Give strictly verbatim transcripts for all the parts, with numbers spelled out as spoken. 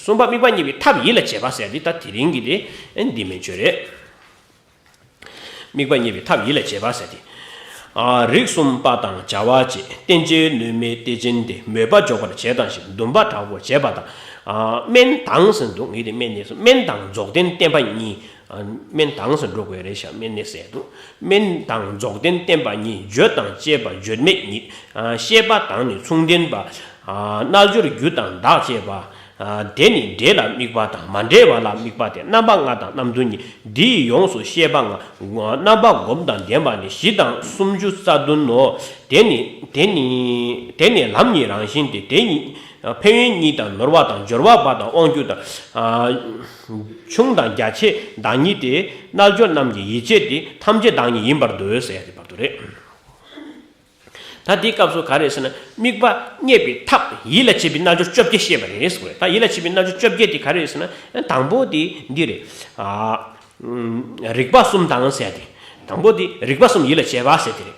གསུམ་པ་དམིགས་པ་རྙེད་པའི་ཐབས་ཡིད་ལ་བྱེད་པ་ཟེར་ཏེ་ད་དེ་རིང་གི་དེ་འདི་མན་ཆད་རེད། དམིགས་པ་རྙེད་པའི་ཐབས་ཡིད་ལ་བྱེད་པ་ཟེར་ཏེ། ཨ། རིགས་གསུམ་པ་དང་བྱ་བ་བྱེད། རྟེན་ཅན་ནུས་མེད་རྟེན་ཅན་ཏེ། མོས་པ་འཇོག་པར་བྱེད་དང་ཞེས། འདུན་པ་དྲག་པོར་བྱེད་པ་དང་། ཨ། དམན་དང་ཟེར་འདུག་ངས་དེ་དམན་ནས་སོ། དམན་དང་རྫོགས་ལྡན་བརྟེན་པ་གཉིས། ཨ། དམན་དང་ཟེར་འགྲོ་དགོས་རེད་ཤག་དམན་ནས་ཟེར་འདུག་དམན་དང་རྫོགས་ལྡན་བརྟེན་པ་གཉིས། བརྗོད་དང་བཅས་པ་བརྗོད་མེད་ཉིད། ཨ། ཤེས་པ་དང་ནི་མཚུངས་ལྡན་པ། ཨ། རྣལ་འབྱོར་རྒྱུ་དང་བདག་བཅས་པ། ཨ། དེ་ནི་འབྲེལ་ལ་དམིགས་པ་དང་མ་འབྲེལ་བ་ལ་དམིགས་པ་སྟེ། རྣམ་པ་ལྔ་དང་རྣམ་བདུན་ཉིད། འདི་ཡིས་ཡོངས་སུ་ཤེས་པ་ལྔ། རྣམ་པ་སྒོམ་དང་ལྡན་པ་ནི་བཞི་དང་སུམ་ཅུ་རྩ་བདུན་ནོ། དེ་ནི་དེ་ནི་དེ་ནི་ལམ་གཉིས་རང་བཞིན་ཏེ། དེ་ཉིད་ཕན་ཡོན་གཉིས་དང་ནོར་བ་དང་འབྱོར་བ་པ་དང་དབང་གྱུར་དང་། ཨ། ཆུང་དང་རྒྱ་ཆེ་བདག་ཉིད་དེ། རྣལ་འབྱོར་རྣམས་ཀྱི་ཡིད་བྱེད་དེ། ཐམས་ཅད་བདག་ཉིད་ཡིན་པར་འདོད་ཟེར་ཡ་དེ་བར་དུ་རེད། ད་འདིའི་སྐབས་སུ་ག་རེ་ཟེར་ན། དམིགས་པ་རྙེད་པའི་ཐབས་ཡིད་ལ་བྱེད་པའི་རྣལ་འབྱོར་བཅོ་བརྒྱད་བཤད་པ་རེད་ཟེར་བ་རེད། ད་ཡིད་ལ་བྱེད་པའི་རྣལ་འབྱོར་བཅོ་བརྒྱད་དེ་ག་རེ་རེད་ཟེར་ན། དང་པོ་དེ་འདི་རེད། ཨ། རིག་པ་གསུམ་དང་ཟེར་ཏེ། དང་པོ་དེ་རིག་པ་གསུམ་ཡིད་ལ་བྱེད་པ་ཟེར་དེ་རེད།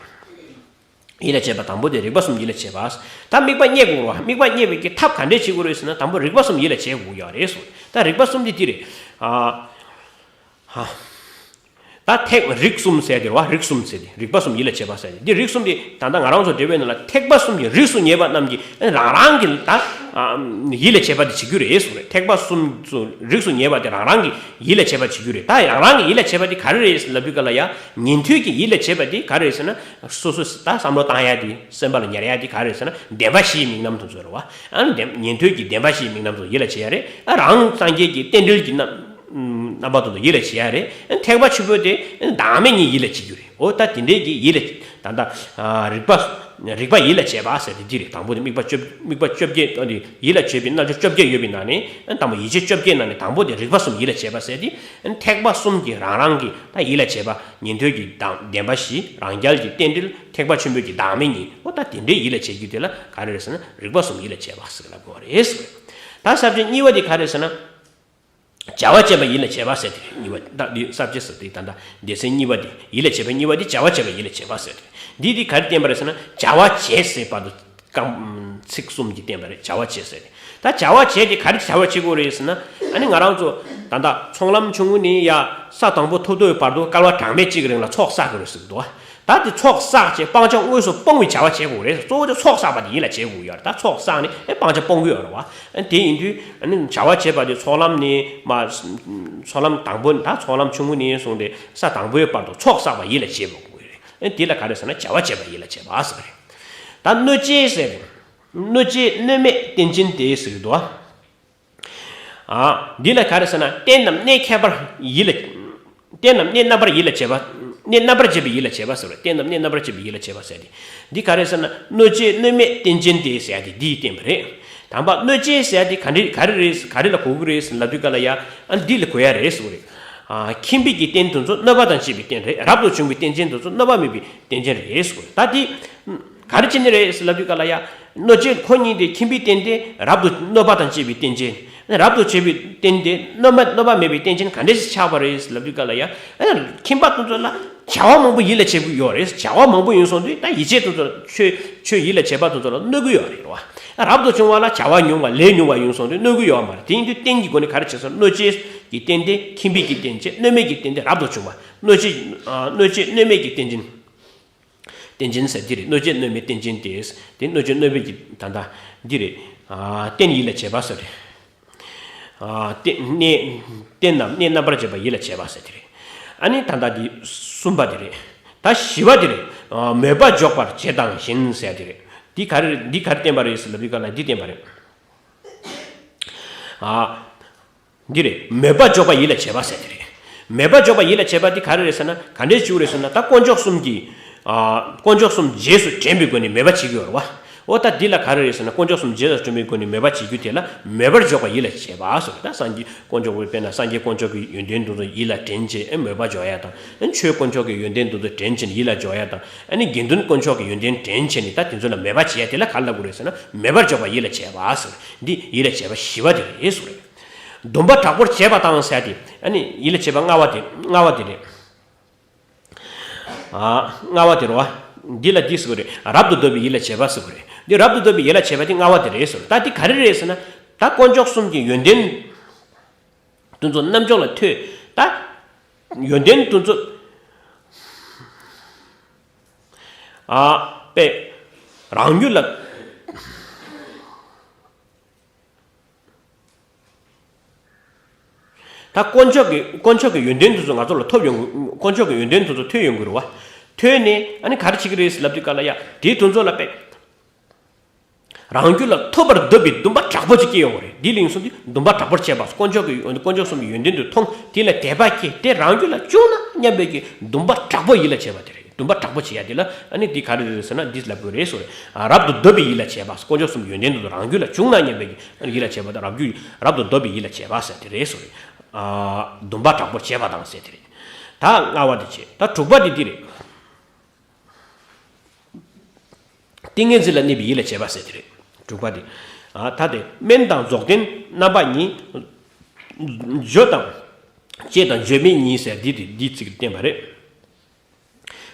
ཡིད་ལ་བྱེད་པ་དང་པོ་དེ་རིག་པ་གསུམ་ཡིད་ལ་བྱེད་པ། ད་དམིགས་པ་རྙེད་དགོས་རེད་བ། དམིགས་པ་རྙེད་པའི་གི་ཐབས་ག་འདྲས་བྱེད་དགོས་རེད་ཟེར་ན། དང་པོ་རིག་པ་གསུམ་ཡིད་ལ་བྱེད་དགོས་ཡོད་རེད་ཟེར། ད་རིག་པ་གསུམ་དེ་འདི་རེད། ཨ། ཧ། ད་ཐེག་རིགས་གསུམ་ཟེར་དེ་རེད་བ། རིགས་གསུམ་ཟེར་དེ་རིག་པ་གསུམ་ཡིད་ལ་བྱེད་པ་ཟེར་དེ། འདི་རིགས་གསུམ་དེ་ད་ལྟ་ང་རང་ཚོ་འབྲེལ་བའི་ནང་ལ་ཐེག་པ་གསུམ་གྱི་རིགས་སུ་ངེས་པ་རྣམས་ཀྱིས་རང་རང་གི་ད་ཡིད་ལ་བྱེད་པ་དེ་བྱེད་རྒྱུ་རེད་ཟེར་རེད། ཐེག་པ་གསུམ་ཚོ་རིགས་སུ་ངེས་པ་དེ་རང་རང་གི་ཡིད་ལ་བྱེད་པ་བྱེད་རྒྱུ་རེད། ད་རང་རང་གི་ཡིད་ལ་བྱེད་པ་དེ་ག་རེ་རེད་ལབ་དུས་ག་ལ་ཡ། ཉན་ཐོས་ཀྱི་ཡིད་ལ་བྱེད་པ་དེ་ག་རེ་རེད་ཟེར་ན། སོ་སོ་ད་བསམ་བློ་བཏང་ཡ་དེ། སེམས་པ་ལ་ཉར་ཡ་དེ་ག་རེ་རེད་ཟེར་ན། བདེན་པ་བཞིའི་དམིགས་རྣམ་དེ་ཚོ་རེད་བ། ཨ་ནི་བདེན་ཉན་ཐོས་ཀྱི་བདེན་པ་བཞིའི་དམིགས་རྣམ་དེ་ཚོ་ཡིད་ལ་བྱེད་ཡ་རེད། ཨ། རང་སངས་རྒྱས་ཀྱི་རྟེན་འབྲེལ་གྱི་རྣམ་རྣམ་པ་དེ་ཚོ་ཡིད་ལ་བྱེད་ཡ་རེད། ཐེག་པ་ཆེན་པོ་དེ་བདག་མེད་གཉིས་ཡིད་ལ་བྱེད་རྒྱུ་རེད། འོ་ད་དེ་འདྲའི་གི་ཡིད་ལ་ད་ལྟ་རིག་པ་རིག་པ་ཡིད་ལ་བྱེད་པ་ཟེར་དེ་འདི་རེད། དང་པོ་དེ་དམིགས་པ་བཅོ་དམིགས་པ་བཅོ་བརྒྱད་ཡིད་ལ་བྱེད་པའི་རྣལ་འབྱོར་བཅོ་བརྒྱད་ཡོད་པའི་ནང་ནས། དང་པོ་ཡིད་བྱེད་བཅོ་བརྒྱད་ནང་ནས་དང་པོ་དེ་རིག་པ་གསུམ་ཡིད་ལ་བྱེད་པ་ཟེར་དེ། ཐེག་པ་གསུམ་གྱི་རང་རང་གི་ད་ཡིད་ལ་བྱེད་པ། ཉན་ཐོས་ཀྱི་དང་བདེན་པ་བཞི། རང་རྒྱལ་གྱི་རྟེན་འབྲེལ། ཐེག་པ་ཆེན་པོའི་གི་བདག་མེད་གཉིས། འོ་ད་དེ་འདྲའི་ཡིད་ལ་བྱེད་རྒྱུ་དེ་ལ་ག་རེ་རེད་ཟེར་ན། རིག་པ་གསུམ་ཡིད་ལ་བྱེད་པ་ཟེར་ལབ་དགོས་རེད་ཟེར། ད་ས་བཅད་གཉིས་པ་དེ་ག་རེ་ཟེར་ན། བྱ་བ་བྱེད་པ་ཡིད་ལ་བྱེད་པ་ཟེར་དེ་རེད། གཉིས་པ་ད་འདི་ས་བཅད་ཟེར་དེ་ད་ལྟ་སྡེ་ཚན་གཉིས་པ་དེ་ཡིད་ལ་བྱེད་པ་གཉིས་པ་དེ་བྱ་བ་བྱེད་པ་ཡིད་ལ་བྱེད་པ་ཟེར་དེ་རེད། འདི་དེ་ག་རེ་བསྟན་པ་རེད་ཟེར་ན། བྱ་བ་བྱེད་ཟེར་བར་དུ་རྐང་ཚིག་གསུམ་གྱིས་བསྟན་པ་རེད། བྱ་བ་བྱེད་ཟེར་དེ། ད་བྱ་བ་བྱེད་དེ་ག་རེ་བྱ་བ་བྱེད་དགོས་རེད་ཟེར་ན། ཨ་ནི་ང་རང་ཚོ་ད་ལྟ་ཚོགས་ལམ་ཆུང་ངུ་ནས་ཡ་ས་དང་པོ་ཐོབ་ཐོབ་བར་དུ་སྐལ་བ་གྲངས་མེད་གཅིག་གི་རིང་ལ་ཚོགས་བསགས་དགོས་རེད་ཟེར་གི་འདུག་ད་དེ་ཚོགས་བསགས་བྱས་སྤང་བྱ་དངོས་སུ་སྤོང་བའི་བྱ་བ་བྱེད་དགོས་རེད། གཙོ་བོ་དེ་ཚོགས་བསགས་པ་དེ་ཡིད་ལ་བྱེད་དགོས་ཡོད་རེད། ད་ཚོགས་བསགས་ནས་ཨེ་སྤང་བྱ་སྤོང་གི་ཡོད་རེད་བ། ཨ་དེ་ཡིན་དུས་ཨ་ནི་བྱ་བ་བྱེད་པ་དེ་ཚོགས་ལམ་ནས་མ་ཚོགས་ལམ་དང་པོ་ད་ཚོགས་ལམ་ཆུང་ངུ་ནས་བཟུང་སྟེ་ས་དང་པོའི་བར་དུ་ཚོགས་བསགས་པ་ཡིད་ལ་བྱེད་དགོས་རེད། ཨ་དེ་ལ་ག་རེ་ཟེར་ན་བྱ་བ་བྱེད་པ་ཡིད་ལ་བྱེད་པ་ཟེར་བ་རེད། ད་གནོད་བྱེད་ཟེར། གནོད་བྱེད་གནོད་མེད་རྟེན་ཅན་དེ་ཟེར་གི་འདུག་བ། ཨ། འདི་ལ་ག་རེ་ཟེར་ན། རྟེན་རྣམས་གནས་ཁྱད་པར་ཡིད་ལ། རྟེན་རྣམས་གནས་རྣམ་པར་ཡིད་ལ་བྱེད་པ། གནས་རྣམ་པར་བྱེད་པའི་ཡིད་ལ་བྱེད་པ་ཟེར་བ། རྟེན་རྣམས་གནས་རྣམ་པར་བྱེད་པའི་ཡིད་ལ་བྱེད་པ་ཟེར་ཏེ། འདི་ག་རེ་ཟེར་ན། གནོད་བྱེད་གནོད་མེད་རྟེན་ཅན་ཏེ་ཟེར་ཡ་དེ་འདིས་བསྟན་པ་རེད། དང་པོ་གནོད་བྱེད་ཟེར་ཡ་དེ་ག་འདྲ་ག་རེ་རེད། ག་རེ་ལ་གོ་གི་རེད་ལབ་དུས་ག་ལ་ཡ། ཨ་འདི་ལ་གོ་ཡ་རེད་ཟེར་བ་རེད། ཨ་ཁྱིམ་པའི་གི་རྟེན་དེ་ཚོ་གནོད་པ་དང་བཅས་པའི་རྟེན་རེད། རབ་ཏུ་བྱུང་བའི་རྟེན་ཅན་དེ་ཚོ་གནོད་པ་མེད་པའི་རྟེན་ཅན་རེད་ཟེར་བ་རེད། ད་འདི། ག་རེ་བྱས་ནས་རེད་ཟེར་ལབ་དུས་ག་ལ་ཡ། གནོད་བྱེད་ཁོ་གཉིས་དེ་ཁྱིམ་པའི་རྟེན་དེ་རབ་ཏུ་གནོད་པ་དང་བཅས་པའི་རྟེན་ཅན། རབ་ཏུ་བྱུང་བའི་རྟེན་དེ་གནོད་མ་གནོད་པ་མེད་པའི་རྟེན་ཅན་ག་འདྲས་ཆགས་པ་རེད་ཟེར་ལབ་དུས་ག་ལ་ཡ། ཨ་ཁྱིམ་པ་དེ་ཚོ་ལ་བྱ་བ་མང་པོ་ཡིད་ལ་བྱེད་ཀྱི་ཡོད་རེད། བྱ་བ་མང་པོ་ཡིན་སོང་དུས་ད་ཡིད་བྱེད་དེ་ཚོ་ཆོས་ཆོས་ཡིད་ལ་བྱེད་པ་དེ་ཚོ་ལ་གནོད་ཀྱི་ཡོད་རེད་བ། རབ་ཏུ་བྱུང་བ་ལ་བྱ་བ་ཉུང་བ་ལས་ཉུང་བ་ཡིན་སོང་དུས་གནོད་ཀྱི་ཡོད་མ་རེད། དེ་ཡིན་དུས་རྟེན་གྱི་སྒོ་ནས་ག་རེ་བྱེད་སོང་། གནོད་བྱེད་ཀྱི་རྟེན་དེ་ཁྱིམ་པའི་གི་རྟེན་བྱེད། གནོད་མེད་ཀྱི་རྟེན་དེ་རབ་ཏུ་བྱུང་བ། གནོད་བྱེད་ཨ་གནོད་བྱེད་གནོད་མེད་ཀྱི་རྟེན་ཅན། རྟེན་ཅན་ཟེར་འདི་རེད། གནོད་བྱེད་གནོད་མེད་རྟེན་ཅན་ཏེ། དེ་གནོད་བྱེད་གནོད་མེད་ཀྱི་ད་ལྟ་འདི་རེད། ཨ་རྟེན་ཡིད་ལ་བྱེད་པ་ཟེར་རེད། ཨ་རྟེན་གནས་རྟེན་རྣམས་གནས་རྣམ་པར་བྱེད་པ་ཡིད་ལ་བྱེད་པ་ཟེར་འདི་རེད། ཨ་ནི་ད་ལྟ་འདི་གསུམ་པ་འདི་རེད། ད་བཞི་པ་འདི་རེད། ཨ་མོས་པ་འཇོག་པར་བྱེད་དང་བཞིན་ཟེར་འདི་རེད། འདི་ག་རེ་རེད། འདི་ག་རེ་བསྟན་པ་རེད་ཟེར་ལབ་དུས་ག་ལ་འདི་བསྟན་པ་རེད། ཨ། འདི་རེད། མོས་པ་འཇོག་པ་ཡིད་ལ་བྱེད་པ་ཟེར་དེ་རེད། མོས་པ་འཇོག་པ་ཡིད་ལ་བྱེད་པ་འདི་ག་རེ་རེད་ཟེར་ན། ག་འདྲས་བྱེད་དགོས་རེད་ཟེར་ན། ད་དཀོན་མཆོག་གསུམ་གྱི། ཨ་དཀོན་མཆོག་གསུམ་རྗེས་སུ་དྲན་པའི་སྒོ་ནས་མོས་པ་བྱེད་ཀྱི་ཡོད་རེད་བ། འོ་ད་འདི་ལ་ག་རེ་རེད་ཟེར་ན། དཀོན་མཆོག་གསུམ་རྗེས་སུ་དྲན་པའི་སྒོ་ནས་མོས་པ་བྱེད་རྒྱུ་དེ་ལ་མོས་པར་འཇོག་པ་ཡིད་ལ་བྱེད་པ་ཟེར། ད་སངས་རྒྱས་དཀོན་མཆོག་གི། དཔེར་ན་སངས་རྒྱས་དཀོན་མཆོག་གི་ཡོན་ཏན་དེ་ཚོ་ཡིད་ལ་དྲན་བྱས་ཨེ་མོས་པ་འཇོག་ཡ་དང་། ཨེ་ཆོས་དཀོན་མཆོག་གི་ཡོན་ཏན་དེ་ཚོ་དྲན་བྱས་ནས་ཡིད་ལ་འཇོག་ཡ་དང་། ཨ་ནི་དགེ་འདུན་དཀོན་མཆོག་གི་ཡོན་ཏན་དྲན་བྱས་ནས་ད་དེ་ཚོ་ལ་མོས་པ་བྱེད་ཡ་དེ་ལ་ག་རེ་ལབ་དགོས་རེད་ཟེར་ན། མོས་པར་འཇོག་པ་ཡིད་ལ་བྱེད་པ་ཟེར། འདི་ཡིད་ལ་བྱེད་པ་བཞི་པ་དེ་རེད་ཟེར་རེད། འདུན་པ་དྲག་པོར་བྱེད་པ་དང་ཟེར་ཏེ། ཨ་ནི་ཡིད་ལ་བྱེད་པ་ལྔ་པ་དེ་ལྔ་པ་དེ་རེད། ཨ་ལྔ་པ་དེ་རེད་བ། འདི་ལ་འདི་ཟེར་དགོས་རེད། རབ་ཏུ་སྡུད་པའི་ཡིད་ལ་བྱེད་པ་ཟེར་དགོས་རེད། འདི་རབ་ཏུ་སྡུད་པའི་ཡིད་ལ་བྱེད་པ་དེ་ལྔ་པ་དེ་རེད་ཟེར། ད་འདི་ག་རེ་རེད་ཟེར་ན། ད་དཀོན་མཆོག་གསུམ་གྱི་ཡོན་ཏན་དེ་ཚོ་རྣམ་འཇོག་ལ་ཐོས། ད་ཡོན་ཏན་དེ་ཚོ་ཨ་པས་རང་རྒྱུད་ལ། ད་དཀོན་མཆོག་གི་དཀོན་མཆོག་གི་ཡོན་ཏན་དེ་ཚོ་ང་ཚོ་ལ་ཐོབ་ཡོང་གི། དཀོན་མཆོག་གི་ཡོན་ཏན་དེ་ཚོ་ཐོས་ཡོང་གི་རེད་བ། ཐོས་ནས་ཨ་ནི་ག་རེ་བྱེད་ཀྱི་རེད་ལབ་དུས་ག་ལ་ཡ་དེའི་དོན་ཚོ་ལ་དཔེ་རང་རྒྱུད་ལ་ཐོབ་པར་འདོད་པའི་འདུན་པ་དྲག་པོ་ཅིག་སྐྱེ་ཡོང་གི་རེད། འདི་ལིང་སོང་དུས་འདུན་པ་དྲག་པོར་བྱེད་པ། དཀོན་མཆོག་གི་དཀོན་མཆོག་གསུམ་གྱི་ཡོན་ཏན་དུ་མཐོང་། དེ་ལ་དད་པ་སྐྱེས་ཏེ་རང་རྒྱུད་ལ་བཅུག་ན་སྙམ་པའི་གི་འདུན་པ་དྲག་པོ་ཡིད་ལ་བྱེད་པ་དེ་རེད། འདུན་པ་དྲག་པོ་བྱེད་ཡ་དེ་ལ་ཨ་ནི་འདི་ག་རེ་རེད་ཟེར་ན་འདི་ལབ་དགོས་རེད་ཟེར། རབ་ཏུ་འདོད་པའི་ཡིད་ལ་བྱེད་པ། དཀོན་མཆོག་གསུམ་གྱི་ཡོན་ཏན་དུ་རང་རྒྱུད་ལ་བཅུག་ན་སྙམ་པའི་གི་ཡིད་ལ་བྱེད་པ་དང་། རབ་རྒྱུད་རབ་ཏུ་འདོད་པའི་ཡིད་ལ་བྱེད་པ་ཟེར་དེ་རེད་ཟེར། ཨ། འདུན་པ་དྲག་པོ་བྱེད་པ་དང་ཟེར་དེ་རེད། ད་ལྔ་བ་དེ་བྱས། ད་དྲུག་པ་དེ་འདི་རེད། ཏིང་ངེ་འཛིན་ལ་གནས་པའི་ཡིད་ལ་བྱེད་པ་ཟེར་དེ་རེད། དྲུག་པ་དེ། ཨ། ད་དེ་དམན་དང་རྫོགས་ལྡན་རྣམ་པ་གཉིས། བརྗོད་དང་བཅས་དང་བརྗོད་མེད་གཉིས་ཟེར་འདི་དེ་འདི་ཚིག་བསྟན་པ་རེད།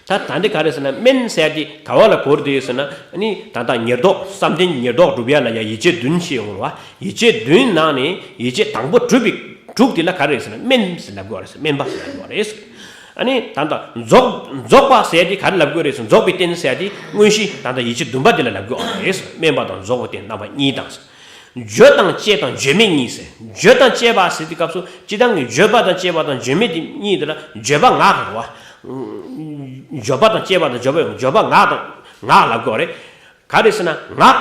ད་ད་འདི་ག་རེ་ཟེར་ན་དམན་ཟེར་དེ་ག་བ་ལ་གོ་རེད་ཟེར་ན། ཨ་ནི་ད་ལྟ་ཉེར་བསྡོགས་བསམ་གཏན་གྱི་ཉེར་བསྡོགས་སྒྲུབ་ཡ་ལ་ཡ་ཡིད་བྱེད་བདུན་ཞེས་ཡོང་བ། ཡིད་བྱེད་བདུན་ནང་ནས་ཡིད་བྱེད་དང་པོ་གྲུབ་པའི་དྲུག་དེ་ལ་ག་རེ་ཟེར་ན་དམན་ཟེར་ལབ་དགོས་རེད་ཟེར། དམན་པ་ཟེར་ལབ་དགོས་རེད་ཟེར། ཨ་ནི་ད་ལྟ་རྫོགས་རྫོགས་པ་ཟེར་དེ་ག་རེ་ལབ་དགོས་རེད་ཟེར། རྫོགས་པའི་རྟེན་ཟེར་དེ་དངོས་གཞི་ད་ལྟ་ཡིད་བྱེད་བདུན་པ་དེ་ལ་ལབ་དགོས་རེད་ཟེར། དམན་པ་དང་རྫོགས་པའི་རྟེན་རྣམ་པ་གཉིས་དང་ཟེར། བརྗོད་དང་བཅས་དང་བརྗོད་མེད་གཉིས་ཟེར། བརྗོད་དང་བཅས་པ་ཟེར་དུས་སྐབས་སུ་སྤྱིར་བཏང་གི་བརྗོད་པ་དང་བཅས་པ་དང་བརྗོད་མེད་དེ་གཉིས་དེ་ལ་བརྗོད་པ་ངག་གི་རེད་བ། བརྗོད་པ་དང་བཅས་པ་དང་བརྗོད་པ་ཡོང་། བརྗོད་པ་ངག་དང་ངག་ལབ་དགོས་རེད། ག་རེ་ཟེར་ན་ངག་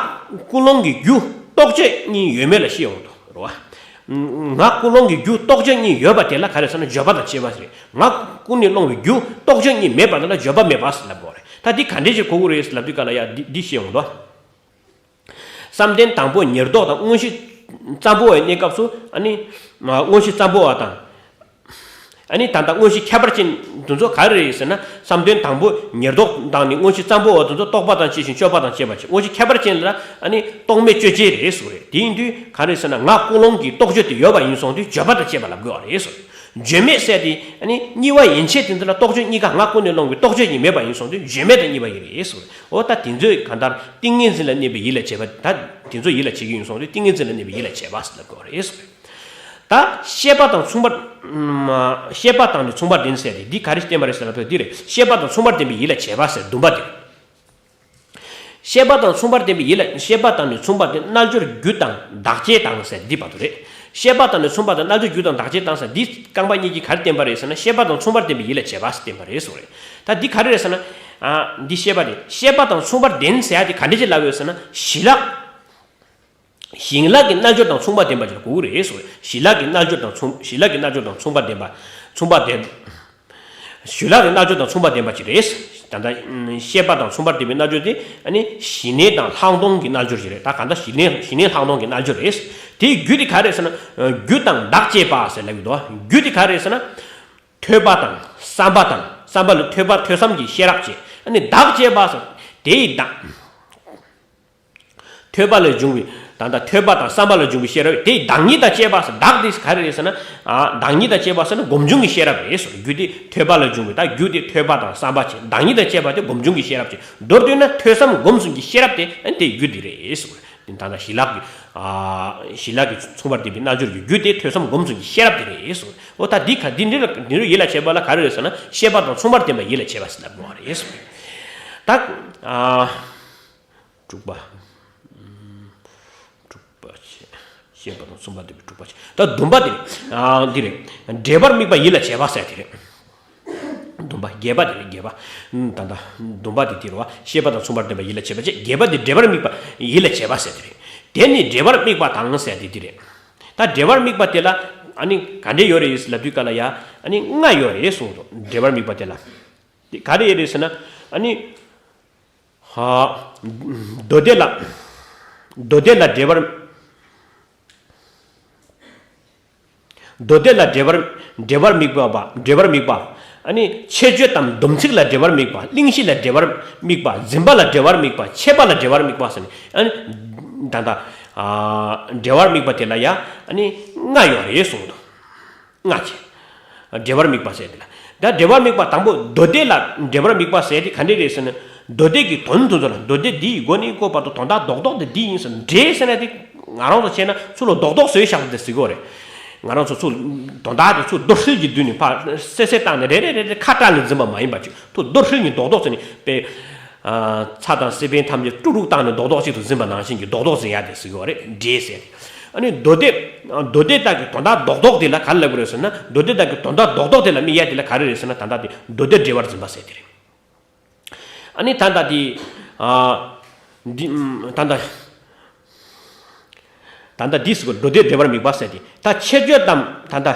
ཀུན་སློང་གི་རྒྱུ་རྟོག་དཔྱོད་གཉིས་ཡོད་མེད་ལ་བཤད་ཡོང་དུས་རེད་བ། ངག་ཀུན་སློང་གི་རྒྱུ་རྟོག་དཔྱོད་གཉིས་ཡོད་པ་དེ་ལ་ག་རེ་ཟེར་ན་བརྗོད་པ་དང་བཅས་པ་ཟེར། ངག་ཀུན་ནས་སློང་བའི་རྒྱུ་རྟོག་དཔྱོད་གཉིས་མེད་པ་དེ་ལ་བརྗོད་པ་མེད་པ་ཟེར་ལབ་དགོས་རེད། ད་འདི་ག་འདྲས་ཞིག་གོ་དགོས་རེད་ཟེར་ལབ་དུས་ག་ལ་ཡ་འདི་འདི་བཤད་ཡོང་དུས། བསམ་གཏན་དང་པོ་ཉེར་བསྡོགས་དང་དངོས་གཞི་ཙམ་པོ་བའི་གནས་སྐབས་སུ་ཨ་ནི་དངོས་གཞི་ཙམ་པོ་བ་དང་། ཨ་ནི་ད་ལྟ་དངོས་གཞི་ཁྱད་པར་ཅན་དེ་ཚོ་ག་རེ་རེད་ཟེར་ན། བསམ་གཏན་དང་པོ་ཉེར་བསྡོགས་དང་ནི་དངོས་གཞི་ཙམ་པོ་བ་དེ་ཚོ་རྟོག་པ་དང་བཅས་ཤིང་དཔྱོད་པ་དང་བཅས་པ་བྱས། དངོས་གཞི་ཁྱད་པར་ཅན་ལ་ཨ་ནི་རྟོག་མེད་དཔྱོད་བྱེད་རེད་ཟེར་རེད། དེ་ཡིན་དུས་ག་རེ་ཟེར་ན་ངག་ཀུན་སློང་གི་རྟོག་དཔྱོད་དེ་ཡོད་པ་ཡིན་སོང་དུས་བརྗོད་པ་དང་བཅས་པ་ལབ་དགོས་པ་རེད་ཟེར། བརྗོད་མེད་ཟེར་དེ་ཨ་ནི་གཉིས་པ་ཡན་ཆད་དེ་ཚོ་ལ་རྟོག་དཔྱོད་གཉིས་ཀ་ངག་ཀུན་ནས་སློང་བའི་རྟོག་དཔྱོད་གཉིས་མེད་པ་ཡིན་སོང་དུས་བརྗོད་མེད་དང་གཉིས་པ་ཡིན་རེད་ཟེར། འོ་ད་དེ་ཚོས་གང་ལྟར་ཏིང་ངེ་འཛིན་ལ་གནས་པའི་ཡིད་ལ་བྱེད་པ། ད་དེ་ཚོ་ཡིད་ལ་བྱེད་ཀྱི་ཡིན་སོང་དུས་ཏིང་ངེ་འཛིན་ལ་གནས་པའི་ཡིད་ལ་བྱེད་པ་ཟེར་ལབ་དགོས་རེད་ཟེར། ད་ཤེས་པ་དང་མཚུངས་པར། ཤེས་པ་དང་ནི་མཚུངས་པར་ལྡན་ཟེར་ཏེ་འདི་ག་རེ་བསྟན་པ་རེད་ཟེར་ལབ་དུས་འདི་རེད། ཤེས་པ་དང་མཚུངས་པར་ལྡན་པའི་ཡིད་ལ་བྱེད་པ་ཟེར་འདུན་པ་དེ། ཤེས་པ་དང་མཚུངས་པར་ལྡན་པའི་ཡིད་ལ། ཤེས་པ་དང་ནི་མཚུངས་པར་ལྡན། རྣལ་འབྱོར་རྒྱུ་དང་བདག་བྱེད་དང་ཟེར་འདི་བར་དུ་རེད། ཤེས་པ་དང་ནི་མཚུངས་པར་ལྡན། རྣལ་འབྱོར་རྒྱུ་དང་བདག་བྱེད་དང་ཟེར་འདི་རྐང་པ་གཉིས་ཀྱིས་ག་རེ་བསྟན་པ་རེད་ཟེར་ན། ཤེས་པ་དང་མཚུངས་པར་ལྡན་པའི་ཡིད་ལ་བྱེད་པ་ཟེར་བསྟན་པ་རེད་ཟེར་བ་རེད། ད་འདི་ག་རེ་རེད་ཟེར་ན། ཨ། འདི་ཤེས་པ་རེད། ཤེས་པ་དང་མཚུངས་པར་ལྡན་ཟེར་ཡ་དེ་ག་འདྲ་ཅིག་ལབ་ཡོད་ཟེར་ན། ཞི་ལྷག་གཞི་ལྷག་གི་རྣལ་འབྱོར་དང་མཚུངས་པ་ལྡན་པ་ཅིག་ལ་གོ་གི་རེད་ཟེར། ཞི་ལྷག་གི་རྣལ་འབྱོར་དང་མཚུངས། ཞི་ལྷག་གི་རྣལ་འབྱོར་དང་མཚུངས་པ་ལྡན་པ། མཚུངས་པ་ལྡན། ཞི་ལྷག་གི་རྣལ་འབྱོར་དང་མཚུངས་པ་ལྡན་པ་ཅིག་རེད། ད་ལྟ་ཤེས་པ་དང་མཚུངས་པར་ལྡན་པའི་རྣལ་འབྱོར་དེ་ཨ་ནི་ཞི་གནས་དང་ལྷག་མཐོང་གི་རྣལ་འབྱོར་ཞིག་རེད། ད་གང་ལྟར་ཞི་གནས། ཞི་གནས་ལྷག་མཐོང་གི་རྣལ་འབྱོར་རེད། དེའི་རྒྱུ་དེ་ག་རེད་ཟེར་ན། རྒྱུ་དང་བདག་བྱེད་པ་ཟེར་ལབ་ཀྱི་འདུག་རྒྱུ་དེ་ག་རེད་ཟེར་ན། ཐོས་པ་དང་བསམ་པ་དང་། བསམ་པ་ལ་ཐོས་པ། ཐོས་བསམ་གྱི་ཤེས་རབ་བྱས། ཨ་ནི་བདག་བྱེད་པ་ཟེར། དེའི་བདག་ཐོས་པ་ལས་བྱུང་བའི། ད་ལྟ་ཐོས་པ་དང་བསམ་པ་ལ་བྱུང་བའི་ཤེས་རབ། དེའི་བདག་ཉིད་དང་བཅས་པ་ཟེར། བདག་དེ་ག་རེ་རེད་ཟེར་ན། ཨ། བདག་ཉིད་དང་བཅས་པ་ཟེར་ན་སྒོམ་བྱུང་གི་ཤེས་རབ་རེད་ཟེར། རྒྱུ་དེ་ཐོས་པ་ལ་བྱུང་བའི། ད་རྒྱུ་དེ་ཐོས་པ་དང་བསམ་པ་བྱས། བདག་ཉིད་དང་བཅས་པ་དེ་སྒོམ་བྱུང་གི་ཤེས་རབ་བྱས། མདོར་བསྡུས་ན་ཐོས་བསམ་སྒོམ་གསུམ་གྱི་ཤེས་རབ་དེ་ཨ་ནི་དེའི་རྒྱུ་དེ་རེད་ཟེར། དེ་ད་ལྟ་ཞི་ལྷག་གི། ཨ། ཞི་ལྷག་གི་མཚུངས་པར་ལྡན་པའི་རྣལ་འབྱོར་གྱི་རྒྱུ་དེ་ཐོས་བསམ་སྒོམ་གསུམ་གྱི་ཤེས་རབ་དེ་རེད་ཟེར། འོ་ད་འདི་ག་འདི་འདི་ལ་འདི་ལ་ཡིད་ལ་བྱེད་པ་ལ་ག་རེ་རེད་ཟེར་ན། ཤེས་པ་དང་མཚུངས་པར་ལྡན་པ་ཡིད་ལ་བྱེད་པ་ཟེར་ལབ་དགོས་པ་རེད་ཟེར། ད། ཨ། དྲུག་པ། དྲུག་པ་བྱས། ཤེས་པ་དང་མཚུངས་པར་ལྡན་པའི་དྲུག་པ་བྱས། ད་བདུན་པ་དེ་རེད། ཨ། འདི་རེད། འབྲེལ་པར་དམིགས་པ་ཡིད་ལ་བྱེད་པ་ཟེར་དེ་རེད། བདུན་པ། བརྒྱད་པ་དེ་རེད། བརྒྱད་པ། ད་ལྟ་བདུན་པ་དེ་དེ་རེད་བ། ཤེས་པ་དང་མཚུངས་པར་ལྡན་པ་ཡིད་ལ་བྱེད་པ་བྱས། བརྒྱད་པ་དེ་འབྲེལ་པར་དམིགས་པ་ཡིད་ལ་བྱེད་པ་ཟེར་དེ་རེད། དེ་ནི་འབྲེལ་པར་དམིགས་པ་དང་ཟེར་དེ་དེ་རེད། ད་འབྲེལ་པར་དམིགས་པ་དེ་ལ་ཨ་ནི་ག་འདྲས་ཡོད་རེད་ལབ་དུས་ག་ལ་ཡ། ཨ་ནི་ལྔ་ཡོད་རེད་གསུངས་འདུག་འབྲེལ་པར་དམིགས་པ་དེ་ལ། དེ་ག་རེ་ཡོད་རེད་ཟེར་ན། ཨ་ནི། ཧ། མདོ་སྡེ་ལ། མདོ་སྡེ་ལ་འབྲེལ་པར། མདོ་སྡེ་ལ་འབྲེལ་པར། འབྲེལ་པར་དམིགས་པ། འབྲེལ་པར་དམིགས་པ། ཨ་ནི་ཁྱད་ཆོས་དམ་སྡོམ་ཚིག་ལ་འབྲེལ་པར་དམིགས་པ། གླེང་གཞི་ལ་འབྲེལ་པར་དམིགས་པ། འཛིན་པ་ལ་འབྲེལ་པར་དམིགས་པ། ཆད་པ་ལ་འབྲེལ་པར་དམིགས་པ་ཟེར་ནས། ཨ་ནི། ད་ལྟ། ཨ། འབྲེལ་པར་དམིགས་པ་དེ་ལ་ཡ། ཨ་ནི་ལྔ་ཡོད་རེད་གསུངས་འདུག་ལྔ་བྱས། འབྲེལ་པར་དམིགས་པ་ཟེར་དེ་ལ། ད་འབྲེལ་པར་དམིགས་པ་དང་པོ་མདོ་སྡེ་ལ་འབྲེལ་པར་དམིགས་པ་ཟེར་དེ་ག་འདྲས་རེད་ཟེར་ན། མདོ་སྡེ་གི་དོན་དེ་ཚོ་ལ། མདོ་སྡེ་འདིའི་མགོ་ནས་བཀོད་བར་དུ་དོན་དག་རྡོག་རྡོག་དེ་འདི་ཡིན་ཟེར། འབྲེལ་ཟེར་ན་དེ་ ང་རང་ཚོ་བྱས་ན་ཚུར་ལ་རྡོག་རྡོག་བཟོས་བཞག་པ་དེ་ཟེར་གྱི་ཡོད་རེད། ང་རང་ཚོ་ཚུར་དོན་དག་དེ་ཚུར་རྡོ་ཧྲུལ་གྱི་མདུན་ནས་ཕར་སེ་སེ་བཏང་ནས་རེ་རེ་རེ་རེ་ཁ་བཀྲལ་ནས་འཛིན་པ་མ་ཡིན་པ་ཅིག་ཚུར་རྡོ་ཧྲུལ་གྱི་རྡོག་རྡོག་བྱས་ནས་དཔེ། ཚྭ་དང་སི་པན་ཐམས་ཅད་དཀྲུག་དཀྲུག་བཏང་ནས་རྡོག་རྡོག་ཅིག་ཏུ་འཛིན་པ་ནང་བཞིན་གྱི་རྡོག་རྡོག་འཛིན་ཡ་དེ་ཟེར་གྱི་ཡོད་རེད། འདྲེས་ཟེར། ཨ་ནི་མདོ་སྡེ། མདོ་སྡེ་དག་གི་དོན་དག་རྡོག་རྡོག་དེ་ལ་ག་རེ་ལབ་དགོས་རེད་ཟེར་ན། མདོ་སྡེ་དག་གི་དོན་དག་རྡོག་རྡོག་དེ་ལ་དམིགས་ཡ་དེ་ལ་ག་རེ་རེད་ཟེར་ན། ད་ལྟ་དེ་མདོ་སྡེ་འབྲེལ་བར་འཛིན་པ་ཟེར་དེ་རེད། ཨ་ནི་ད་ལྟ་དེ། ཨ། འདི། ད་ལྟ། ད་ལྟ་འདི་ཟེར་གོ། མདོ་སྡེ་འབྲེལ་བར་དམིགས་པ་ཟེར་དེ། ད་ཁྱད་ཆོས་དང་ད་ལྟ།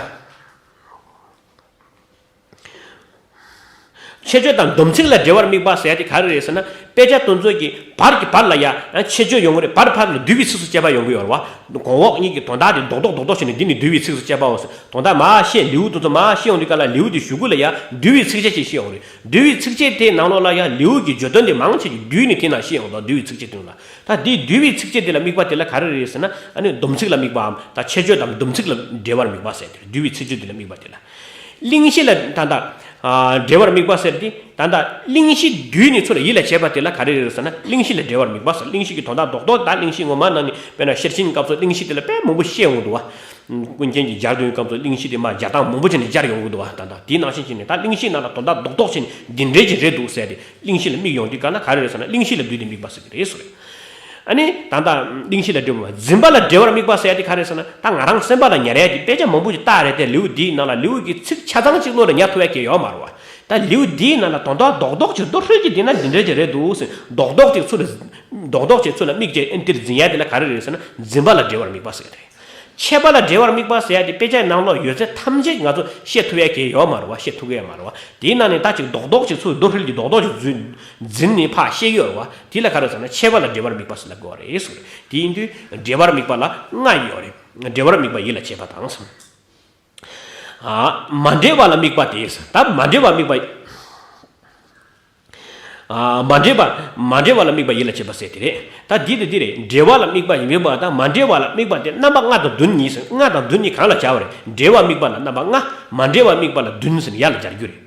ཁྱད་ཆོས་དང་སྡོམ་ཚིག་ལ་འབྲེལ་བར་དམིགས་པ་ཟེར་ཡ་དེ་ག་རེ་རེད་ཟེར་ན། དཔེ་ཆ་དེ་ཚོ་གི་བར་གྱི་བར་ལ་ཡ་ཁྱད་ཆོས་ཡོང་གི་རེད། བར་བར་ལ་བསྡུས་པའི་ཚིགས་སུ་བཅད་པ་ཡོང་གི་ཡོད་རེད་བ། གོང་འོག་གཉིས་ཀྱི་དོན་དག་དེ་རྡོག་རྡོག་རྡོག་རྡོག་བྱས་ནས་འདི་ནི་བསྡུས་པའི་ཚིགས་སུ་བཅད་པའོ་ཟེར། དོན་དག་མར་བཤད། ལེའུ་དེ་ཚོ་མར་བཤད་ཡོང་དུས་སྐབས་ལ་ལེའུ་དེ་གཞུག་གུ་ལ་ཡ་བསྡུས་པའི་ཚིགས་བཅད་ཅིག་བཤད་ཡོང་རེད། བསྡུས་པའི་ཚིགས་བཅད་དེའི་ནང་ལོགས་ལ་ཡ་ལེའུ་གི་བརྗོད་དོན་དེ་མང་ཆེ་ཞིག་བསྡུས་ནས་དེ་ནང་བཤད་ཡོང་དང་། བསྡུས་པའི་ཚིགས་བཅད་དེ་ལ། ད་འདིའི་བསྡུས་པའི་ཚིགས་བཅད་དེ་ལ་དམིགས་པ་དེ་ལ་ག་རེ་རེད་ཟེར་ན། ཨ་ནི་སྡོམ་ཚིག་ལ་དམིགས་པའམ། ད་ཁྱད་ཆོས་དང་སྡོམ་ཚིག་ལ་འབྲེལ་བར་དམིགས་པ་ཟེར་དེ་རེད། བསྡུས་པའི་ཚིགས་བཅད་དེ་ལ་དམིགས་པ་དེ་ལ། གླེང་གཞི་ལ་ད་ལྟ། ཨ། འབྲེལ་བར་དམིགས་པ་ཟེར་དེ། ད་ལྟ་གླེང་གཞི་བསྡུས་ནས་ཚུར་ལ་ཡིད་ལ་བྱེད་པ་དེ་ལ་ག་རེ་རེད་ཟེར་ན། གླེང་གཞི་ལ་འབྲེལ་བར་དམིགས་པ་ཟེར། གླེང་གཞི་གི་དོན་དག་རྡོག་རྡོག་ད་གླེང་གཞི་ངོ་མ་ནང་ནས་དཔེར་ན་ཤེར་ཕྱིན་སྐབས་སུ་གླེང་གཞི་དེ་ལ་དཔེ་མང་པོ་བཤད་ཡོང་འདུག་བ། ཀུན་མཁྱེན་གྱི་སྦྱར་དོན་སྐབས་སུ་གླེང་གཞི་དེ་མར་སྦྱར་སྟངས་མང་པོ་བྱས་ནས་སྦྱར་ཡོང་གི་འདུག་བ། ད་ལྟ་དེའི་ནང་བཞིན་བྱས་ནས། ད་གླེང་གཞིའི་ནང་ལ་དོན་དག་རྡོག་རྡོག་བྱས་ནས་འདི་འདྲའི་ཅིག་རེད་འདུག་ཟེར་ཏེ་གླེང་གཞི་ལ་དམིགས་ཡོང་དུས་སྐབས་ན་ག་རེ་རེད་ཟེར་ན། གླེང་གཞི་ལ་བསྡུས་ཏེ་དམིགས་པ་ཟེར་གྱི་རེད་ཟེར། ཨ་ནི་ད་ལྟ་གླེང་གཞི་ལ་འབྲེལ་བ། འཛིན་པ་ལ་འབྲེལ་བར་དམིགས་པ་ཟེར་ཡ་དེ་ག་རེ་ཟེར་ན། ད་ང་རང་སེམས་པ་ལ་ཉར་ཡ་དེ། དཔེ་ཆ་མང་པོ་ཞིག་བལྟས་རེད་དེ། ལེའུ་འདིའི་ནང་ལ་ལེའུ་གི་ཚིག་ཆ་ཚང་གཅིག་བློ་ལ་ཉར་ཐུབ་ཡ་གང་ཡོད་མ་རེད་བ། ད་ལེའུ་འདིའི་ནང་ལ་དོན་དག་རྡོག་རྡོག་ཅིག་རྡོ་ཧྲུལ་གྱིས་འདི་ན་འདི་འདྲ་ཅིག་རེད་འདུག་ཟེར། རྡོག་རྡོག་ཅིག་ཚུར་ལ། རྡོག་རྡོག་ཅིག་ཚུར་ལ་དམིགས་བྱས་ཨེ་འདིར་འཛིན་ཡ་དེ་ལ་ག་རེ་རེད་ཟེར་ན། འཛིན་པ་ལ་འབྲེལ་བར་དམིགས་པ་ཟེར་ཡ་དེ། ཆད་པ་ལ་འབྲེལ་བར་དམིགས་པ་ཟེར་ཡ་དེ་དཔེ་ཆའི་ནང་ལོགས་ཡོད་ཚད་ཐམས་ཅད་ང་ཚོ་བཤད་ཐུབ་ཡ་གང་ཡོད་མ་རེད་བ། བཤད་ཐུབ་ཀྱི་ཡོད་མ་རེད་བ། དེའི་ནང་ནས་ད་ཅིག་རྡོག་རྡོག་ཅིག་ཚུར་རྡོ་ཧྲུལ་གྱིས་རྡོག་རྡོག་ཅིག་འཛིན་འཛིན་ནས་ཕར་བཤད་ཀྱི་ཡོད་རེད་བ། དེ་ལ་ག་རེ་ཟེར་ན། ཆད་པ་ལ་འབྲེལ་བར་དམིགས་པ་ཟེར་ལབ་དགོས་པ་རེད་ཟེར། དེ་ཡིན་དུས་འབྲེལ་བར་དམིགས་པ་ལ་ལྔ་ཡོད་རེད། འབྲེལ་བར་དམིགས་པ་ཡིད་ལ་བྱེད་པ་དང་གསུམ། ཨ། མ་འབྲེལ་བ་ལ་དམིགས་པ་དེ། ད་མ་འབྲེལ་བ་དམིགས་པ། ཨ། མ་འབྲེལ་བ། མ་འབྲེལ་བ་ལ་དམིགས་པ་ཡིད་ལ་བྱེད་པ་ཟེར་དེ་རེད། ད་འདི་དང་འདི་རེད། འབྲེལ་བ་ལ་དམིགས་པ་ཡིད་ལ་བྱེད་པ་དང་མ་འབྲེལ་བ་ལ་དམིགས་པ་དེ་རྣམ་པ་ལྔ་དང་བདུན་གཉིས་ཟེར། ལྔ་དང་བདུན་གཉིས་གང་ལ་སྦྱར་བ་རེད། འབྲེལ་བ་དམིགས་པ་ལ་རྣམ་པ་ལྔ། མ་འབྲེལ་བ་དམིགས་པ་ལ་བདུན་ཟེར་ཡར་ལ་སྦྱར་རྒྱུ་རེད།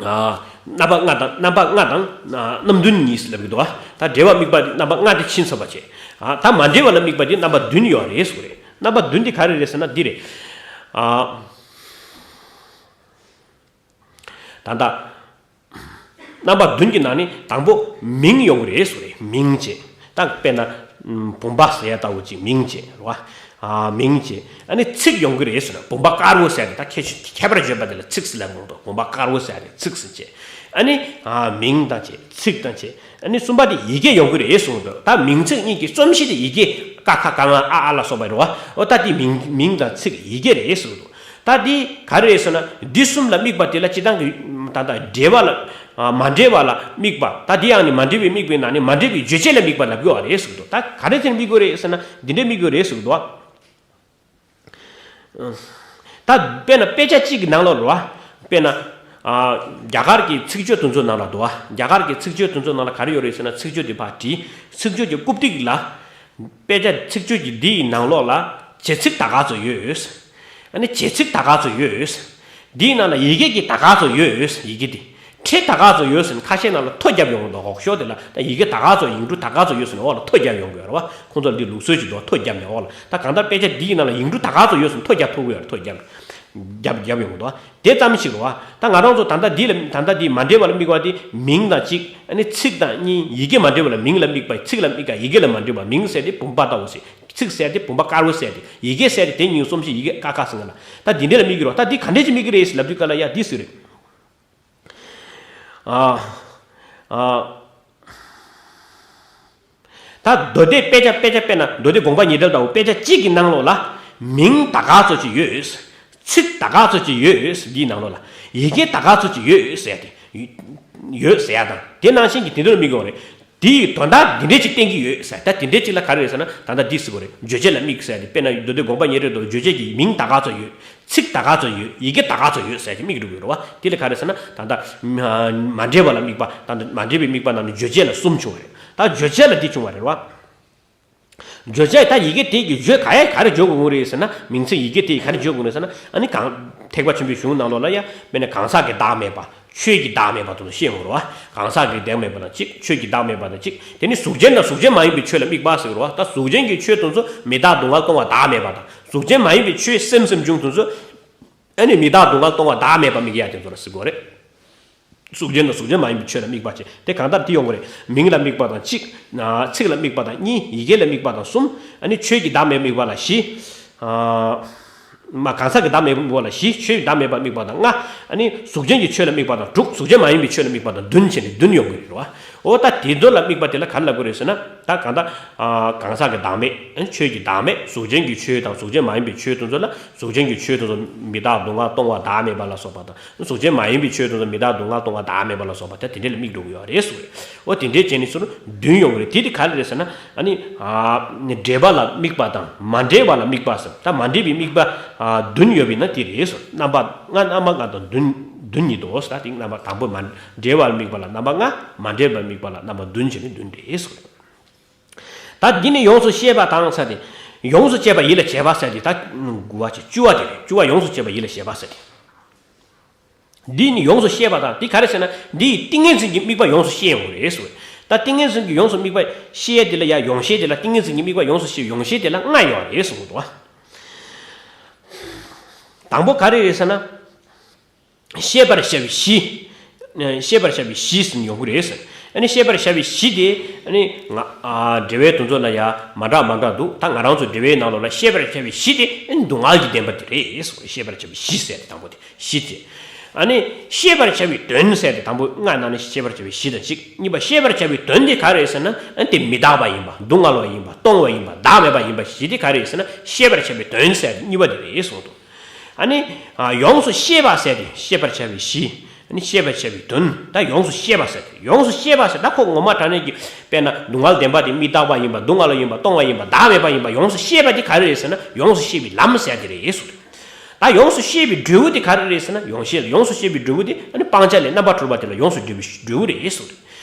ཨ། རྣམ་པ་ལྔ་དང་། རྣམ་པ་ལྔ་དང་། ཨ། རྣམ་བདུན་གཉིས་ལབ་ཀྱི་འདུག་བ། ད་འབྲེལ་བ་དམིགས་པ་རྣམ་པ་ལྔ་དེ་ཕྱིན་ཚར་བ་བྱས། ཨ། ད་མ་འབྲེལ་བ་ལ་དམིགས་པ་དེ་རྣམ་པ་བདུན་ཡོད་རེད་ཟེར་བ་རེད། རྣམ་པ་བདུན་དེ་ག་རེ་རེད་ཟེར་ན་འདི་རེད། ཨ། ད་ལྟ་རྣམ་པ་བདུན་གྱི་ནང་ནས་དང་པོ་མིང་ཡོང་གི་རེད་ཟེར་བ་རེད། མིང་བྱས། ད་དཔེར་ན་བུམ་པ་ཟེར་ཡ་ལྟ་བུ་ཅིག་མིང་བྱས་རེད་བ། ཨ། མིང་བྱས། ཨ་ནི་ཚིག་ཡོང་གི་རེད་ཟེར་ན། བུམ་པ་དཀར་པོ་ཟེར་ཡ་དེ། ད་ཁྱད་ཆོས་ཁྱད་པར་བརྗོད་པ་དེ་ལ་ཚིག་ཟེར་ལབ་དགོས་འདུག་བུམ་པ་དཀར་པོ་ཟེར་ཡ་དེ་ཚིག་ཟེར་བྱས། ཨ་ནི། ཨ། མིང་དང་བྱས། ཚིག་དང་བྱས། ཨ་ནི་གསུམ་པ་དེ་ཡི་གེ་ཡོང་གི་རེད་གསུངས་འདུག་ད་མིང་ཚིག་གཉིས་ཀྱི་རྩོམ་གཞི་དེ་ཡི་གེ། ཀ་ཁ་ག་ང་ཨ་ཨ་ལ་སོགས་པ་རེད་བ། འོ་ད་དེ་མིང་མིང་དང་ཚིག་ཡི་གེ་རེད་གསུངས་འདུག་ད་དེ་ག་རེ་རེད་ཟེར་ན། འདི་གསུམ་ལ་དམིགས་པ་དེ་ལ་སྤྱིར་བཏང་གི་ད་ལྟ་འབྲེལ་བ་ལ། ཨ། མ་འབྲེལ་བ་ལ་དམིགས་པ། ད་དེ་ཡང་ནི་མ་འབྲེལ་བའི་དམིགས་པའི་ནང་ནས་མ་འབྲེལ་བའི་བརྗོད་བྱེད་ལ་དམིགས་པ་ལབ་དགོས་པ་རེད་གསུངས་འདུག་ད་ག་རེ་བྱས་ནས་དམིགས་དགོས་རེད་ཟེར་ན། འདི་འདྲའི་དམིགས་དགོས་རེད་གསུངས་འདུག་ད་དཔེར་ན་དཔེ་ཆ་གཅིག་གི་ནང་ལོགས་རེད་བ། དཔེར་ན། ཨ། རྒྱ་གར་གྱི་ཚིག་བརྗོད་དེ་ཚོའི་ནང་ལ་འདུག་བ། རྒྱ་གར་གྱི་ཚིག་བརྗོད་དེ་ཚོའི་ནང་ལ་ག་རེ་ཡོད་རེད་ཟེར་ན། ཚིག་བརྗོད་དེ་ཕར་བྲིས། ཚིག་བརྗོད་ཀྱི་རྐུབ་སྟེགས་ལ། དཔེ་ཆ་ཚིག་བརྗོད་ཀྱི་འདི་ཡི་ནང་ལོགས་ལ་བྱེད་ཚིག་ད་ག་ཚོད་ཡོད། ཨ་ནི་བྱེད་ཚིག་ད་ག་ཚོད་ཡོད། འདིའི་ནང་ལ་ཡི་གེ་གི་ད་ག་ཚོད་ཡོད། ཡི་གེ་དེ། ཕྲད་ད་ག་ཚོད་ཡོད་ཟེར་ནས་ཁ་ཤས་ནང་ལ་ཐོ་བརྒྱབ་ཡོང་གི་འདུག་འོག་ཤོག་དེ་ལ་ད་ཡི་གེ་ད་ག་ཚོད། ཡིག་འབྲུ་ད་ག་ཚོད་ཡོད་ཟེར་ནས་འོག་ལ་ཐོ་བརྒྱབ་ཡོང་གི་ཡོད་རེད་བ། ཁོང་ཚོ་ལ་འདི་ལུགས་སྲོལ་ཅིག་འདུག་ཐོ་བརྒྱབ་ནས་འོག་ལ། ད་གང་ལྟར་དཔེ་ཆ་འདིའི་ནང་ལ་ཡིག་འབྲུ་ད་ག་ཚོད་ཡོད་ཟེར་ནས་ཐོ་བརྒྱབ་ཐུབ་ཀྱི་ཡོད་རེད། ཐོ་བརྒྱབ་བརྒྱབ་བརྒྱབ་ཡོང་གི་འདུག་དེ་ཙམ་ཞིག་རེད་བ། ད་ང་རང་ཚོ་ད་ལྟ་འདི་ལ། ད་ལྟ་འདི་མ་འབྲེལ་བ་ལ་དམིགས་པ་དེ་མིང་དང་གཅིག་ཨ་ནི་ཚིག་དང་གཉིས། ཡི་གེ་མ་འབྲེལ་བ་ལ་མིང་ལ་དམིགས་པ། ཚིག་ལ་དམིགས་ཀ་ཡི་གེ་ལ་མ་འབྲེལ་བ། མིང་ཟེར་དེ་བུམ་པ་ལྟ་བུ་ཟེར། ཚིག་ཟེར་དེ་བུམ་པ་དཀར་པོ་ཟེར་དེ། ཡི་གེ་ཟེར་དེ་དེ་གཉིས་རྩོམ་གཞི་ཡི་གེ་ཀ་ཁ་ཟེར་ང་ལ། ད་འདི་འདྲ་ལ་དམིགས་ཀྱི་རེད་བ། ད་འདི་ག་འདྲ་ཅིག་དམིགས་ཀྱི་རེད་ཟེར་ལབ་དུས་སྐབས་ལ་ཡ་འདི་ཟེར་རེད། ཨ། ཨ། ད་མདོ་སྡེ་དཔེ་ཆ། དཔེ་ཆ་དཔེར་ན་མདོ་སྡེ་དགོངས་པ་ཉི་ཟླ་ལྟ་བུ་དཔེ་ཆ་གཅིག་གི་ནང་ལོགས་ལ་མིང་ད་ག་ཚོད་ཅིག་ཡོད། ཚིག་ད་ག་ཚོད་ཅིག་ཡོད། འདིའི་ནང་ལོགས་ལ་ཡི་གེ་ད་ག་ཚོད་ཅིག་ཡོད་ཟེར་ཏེ། ཡོད་ཟེར་ཡ་དང་དེ་ནང་བཞིན་གྱི་དེ་འདྲ་དམིགས་ཀྱི་ཡོད་རེད། དེའི་དོན་དག་འདི་འདྲ་ཅིག་བསྟན་གྱི་ཡོད་ཟེར། ད་དེ་འདྲ་ཅིག་ལ་ག་རེ་རེད་ཟེར་ན། ད་ལྟ་འདི་ཟེར་དགོས་རེད། རྗོད་བྱེད་ལ་དམིགས་ཟེར་ཏེ། དཔེར་ན་མདོ་སྡེ་དགོངས་པ་ཉི་ཟླ་ལྟ་བུ་རྗོད་བྱེད་ཀྱི་མིང་ད་ག་ཚོད་ཡོད། ཚིག་ད་ག་ཚོད་ཡོད། ཡི་གེ་ད་ག་ཚོད་ཡོད་ཟེར་ཏེ་དམིགས་འགྲོ་གི་ཡོད་རེད་བ། དེ་ལ་ག་རེ་ཟེར་ན། ད་ལྟ་མ་འབྲེལ་བ་ལ་དམིགས་པ། ད་ལྟ་མ་འབྲེལ་བའི་དམིགས་པ་རྣམས་ནི་རྗོད་བྱེད་ལ་གསུམ་བྱུང་བ་རེད། ད་རྗོད་བྱེད་ལ་འདི་བྱུང་བ་རེད་བ། རྗོད་བྱེད། ད་ཡི་གེ་དེ་གི་བརྗོད་ག་ཡ་ག་རེ་བརྗོད་དགོས་རེད་ཟེར་ན། མིང་ཚིག་ཡི་གེ་དེ་ག་རེ་བརྗོད་དགོས་རེད་ཟེར་ན། ཨ་ནི་གང་། ཐེག་པ་ཆེན་པོའི་གཞུང་ནང་ལོགས་ལ་ཡ། དཔེར་ན་གང་ཟག་གི་བདག་མེད་པ། ཆོས་ཀྱི་བདག་མེད་པ་དེ་ཚོ་ཤེས་ཡོང་རེད་བ། གང་ཟག་གི་བདག་མེད་པ་དང་གཅིག་ཆོས་ཀྱི་བདག་མེད་པ་དང་གཅིག་དེ་ནི་གཟུགས་ཅན་དང་གཟུགས་ཅན་མ་ཡིན་པའི་ཆོས་ལ་དམིགས་པ་ཟེར་རེད་བ། ད་གཟུགས་ཅན་གྱི་ཆོས་དེ་ཚོ་མི་རྟག་སྡུག་བསྔལ་སྟོང་བ་བདག་མེད་པ་དང་གཟུགས་ཅན་མ་ཡིན་པའི་ཆོས་སེམས་སེམས་བྱུང་དེ་ཚོ་ཨ་ནི་མི་རྟག་སྡུག་བསྔལ་སྟོང་བ་བདག་མེད་པ་དམིགས་ཡ་དེ་ཚོ་ལ་ཟེར་དགོས་རེད། གཟུགས་ཅན་དང་གཟུགས་ཅན་མ་ཡིན་པའི་ཆོས་ལ་དམིགས་པ་བྱེད་དེ་གང་ལྟར་དེ་ཡོང་གི་རེད། མིང་ལ་དམིགས་པ་དང་གཅིག་ཚིག་ལ་དམིགས་པ་དང་གཉིས། ཡི་གེ་ལ་དམིགས་པ་དང་གསུམ། ཨ་ནི་ཆོས་ཀྱི་བདག་མེད་དམིགས་པ་ལ་བཞི། མ་གང་ཟག་གི་བདག་མེད་དམིགས་པ་ལ་བཞི། ཆོས་ཀྱི་བདག་མེད་པ་དམིགས་པ་དང་ལྔ། ཨ་ནི་གཟུགས་ཅན་གྱི་ཆོས་ལ་དམིགས་པ་དང་དྲུག་གཟུགས་ཅན་མ་ཡིན་པའི་ཆོས་ལ་དམིགས་པ་དང་བདུན་བྱས་ནས་བདུན་ཡོང་གི་རེད་བ། འོ་ད་དེ་ཚོ་ལ་དམིགས་པ་དེ་ལ་ག་རེ་ལབ་དགོས་རེད་ཟེར་ན། ད་གང་ལྟར་གང་ཟག་གི་བདག་མེད། ཨ་ནི་ཆོས་ཀྱི་བདག་མེད། གཟུགས་ཅན་གྱི་ཆོས་དང་གཟུགས་ཅན་མ་ཡིན་པའི་ཆོས་དེ་ཚོ་ལ་གཟུགས་ཅན་གྱི་ཆོས་དེ་ཚོ་མི་རྟག་སྡུག་བསྔལ་སྟོང་བ་བདག་མེད་པ་ལ་སོགས་པ་དང་། གཟུགས་ཅན་མ་ཡིན་པའི་ཆོས་དེ་ཚོ་མི་རྟག་སྡུག་བསྔལ་སྟོང་བ་བདག་མེད་པ་ལ་སོགས་པ་དེ་དེ་འདྲ་ལ་དམིགས་འགྲོ་གི་ཡོད་རེད་ཟེར་བ་རེད། འོ་དེ་འདྲའི་བྱས་ནས་ཚུར་བདུན་ཡོང་གི་རེད། དེ་དེ་ག་རེ་རེད་ཟེར་ན། ཨ་ནི་ཨ་འབྲེལ་བ་ལ་དམིགས་པ་དང་མ་འབྲེལ་བ་ལ་དམིགས་པ་ཟེར། ད་མ་འབྲེལ་བའི་དམིགས་པ་ཨ་བདུན་ཡོད་པས་ན་དེ་རེད་ཟེར། རྣམ་པ་ལྔ། རྣམ་པ་ལྔ་དང་བདུན། བདུན་ཉིད་དོ་ཟེར། ད་དེ་རྣམ་པ་དང་པོ་མ་འབྲེལ་བ་ལ་དམིགས་པ་ལ་རྣམ་པ་ལྔ། མ་འབྲེལ་བ་ལ་དམིགས་པ་ལ་རྣམ་པ་བདུན་བྱས་ནས་བདུན་རེད་ཟེར། ད་འདི་ནི་ཡོངས་སུ་ཤེས་པ་དང་ཟེར་ཏེ། ཡོངས་སུ་ཤེས་པ་ཡིད་ལ་བྱེད་པ་ཟེར་ཏེ་ད་དགུ་བ་བྱས། བཅུ་བ་དེ་རེད། བཅུ་བ་ཡོངས་སུ་ཤེས་པ་ཡིད་ལ་བྱེད་པ་ཟེར་ཏེ། འདི་ནི་ཡོངས་སུ་ཤེས་པ་དང་། འདི་ག་རེ་ཟེར་ན། འདི་ཡི་ཏིང་ངེ་འཛིན་གྱི་དམིགས་པ་ཡོངས་སུ་ཤེས་ཡོང་གི་རེད་ཟེར། ད་ཏིང་ངེ་འཛིན་གྱི་ཡོངས་སུ་དམིགས་པ་ཤེས་དེ་ལ་ཡ། ཡོངས་ཤེས་དེ་ལ། ཏིང་ངེ་འཛིན་གྱི་དམིགས་པ་ཡོངས་སུ་ཤེས། ཡོངས་ཤེས་དེ་ལ་ལྔ་ཡོད་རེད་ཟེར་གྱི་འདུག་བ། དང་པོ་ག་རེ་རེད་ཟེར་ན། ཤེས་པར་བྱ་བའི་གཞི། ཤེས་པར་བྱ་བའི་གཞི་ཟེར་ཡོང་གི་རེད་ཟེར། ཨ་ནི་ཤེས་པར་བྱ་བའི་གཞི་དེ། ཨ་ནི་ང་ཨ་འགྲེལ་བའི་དོན་ཚོ་ལ་ཡ་མ་འདྲ་མ་འདྲ་འདུག་ད་ང་རང་ཚོ་འགྲེལ་བའི་ནང་ལོགས་ལ་ཤེས་པར་བྱ་བའི་གཞི་དེ་ཨ་ནི་སྡུག་བསྔལ་གྱི་བདེན་པ་དེ་རེད་ཟེར། ཤེས་པར་བྱ་བའི་གཞི་ཟེར་ཏེ་དང་པོ་དེ་གཞི་དེ། ཨ་ནི་ཤེས་པར་བྱ་བའི་དོན་ཟེར་ཏེ་དང་པོ་ལྔ་ནང་ནས་ཤེས་པར་བྱ་བའི་གཞི་དང་གཅིག་གཉིས་པ་ཤེས་པར་བྱ་བའི་དོན་དེ་ག་རེད་ཟེར་ན། ཨ་ནི་དེ་མི་རྟག་པ་ཡིན་པ། སྡུག་བསྔལ་བ་ཡིན་པ། སྟོང་བ་ཡིན་པ། བདག་མེད་པ་ཡིན་པ་གཞི་དེ་ག་རེད་ཟེར་ན། ཤེས་པར་བྱ་བའི་དོན་ཟེར་ཏེ་གཉིས་པ་དེ་རེད་གསུངས་འདུག་ཨ་ནི་ཡོངས་སུ་ཤེས་པ་ཟེར་ཏེ་ཤེས་པར་བྱ་བའི་གཞི། ཨ་ནི་ཤེས་པར་བྱ་བའི་དོན། ད་ཡོངས་སུ་ཤེས་པ་ཟེར་ཏེ། ཡོངས་སུ་ཤེས་པ་ཟེར། ད་ཁོ་ངོ་མ་དྲང་གནས་ཀྱི་དཔེར་ན་སྡུག་བསྔལ་བདེན་པ་དེ་མི་རྟག་པ་ཡིན་པ། སྡུག་བསྔལ་བ་ཡིན་པ། སྟོང་བ་ཡིན་པ། བདག་མེད་པ་ཡིན་པ། ཡོངས་སུ་ཤེས་པ་དེ་ག་རེ་རེད་ཟེར་ན། ཡོངས་སུ་ཤེས་པའི་ལམ་ཟེར་དེ་རེད་གསུངས་ཏེ། ད་ཡོངས་སུ་ཤེས་པའི་འབྲས་བུ་དེ་ག་རེ་རེད་ཟེར་ན། ཡོངས་ཤེས། ཡོངས་སུ་ཤེས་པའི་འབྲས་བུ་དེ་ཨ་ནི་སྤང་བྱ་ལས་རྣམ་པར་གྲོལ་བ་དེ་ལ་ཡོངས་སུ་འབྲེལ་བའི་འབྲས་བུ་རེད་གསུངས་ཏེ།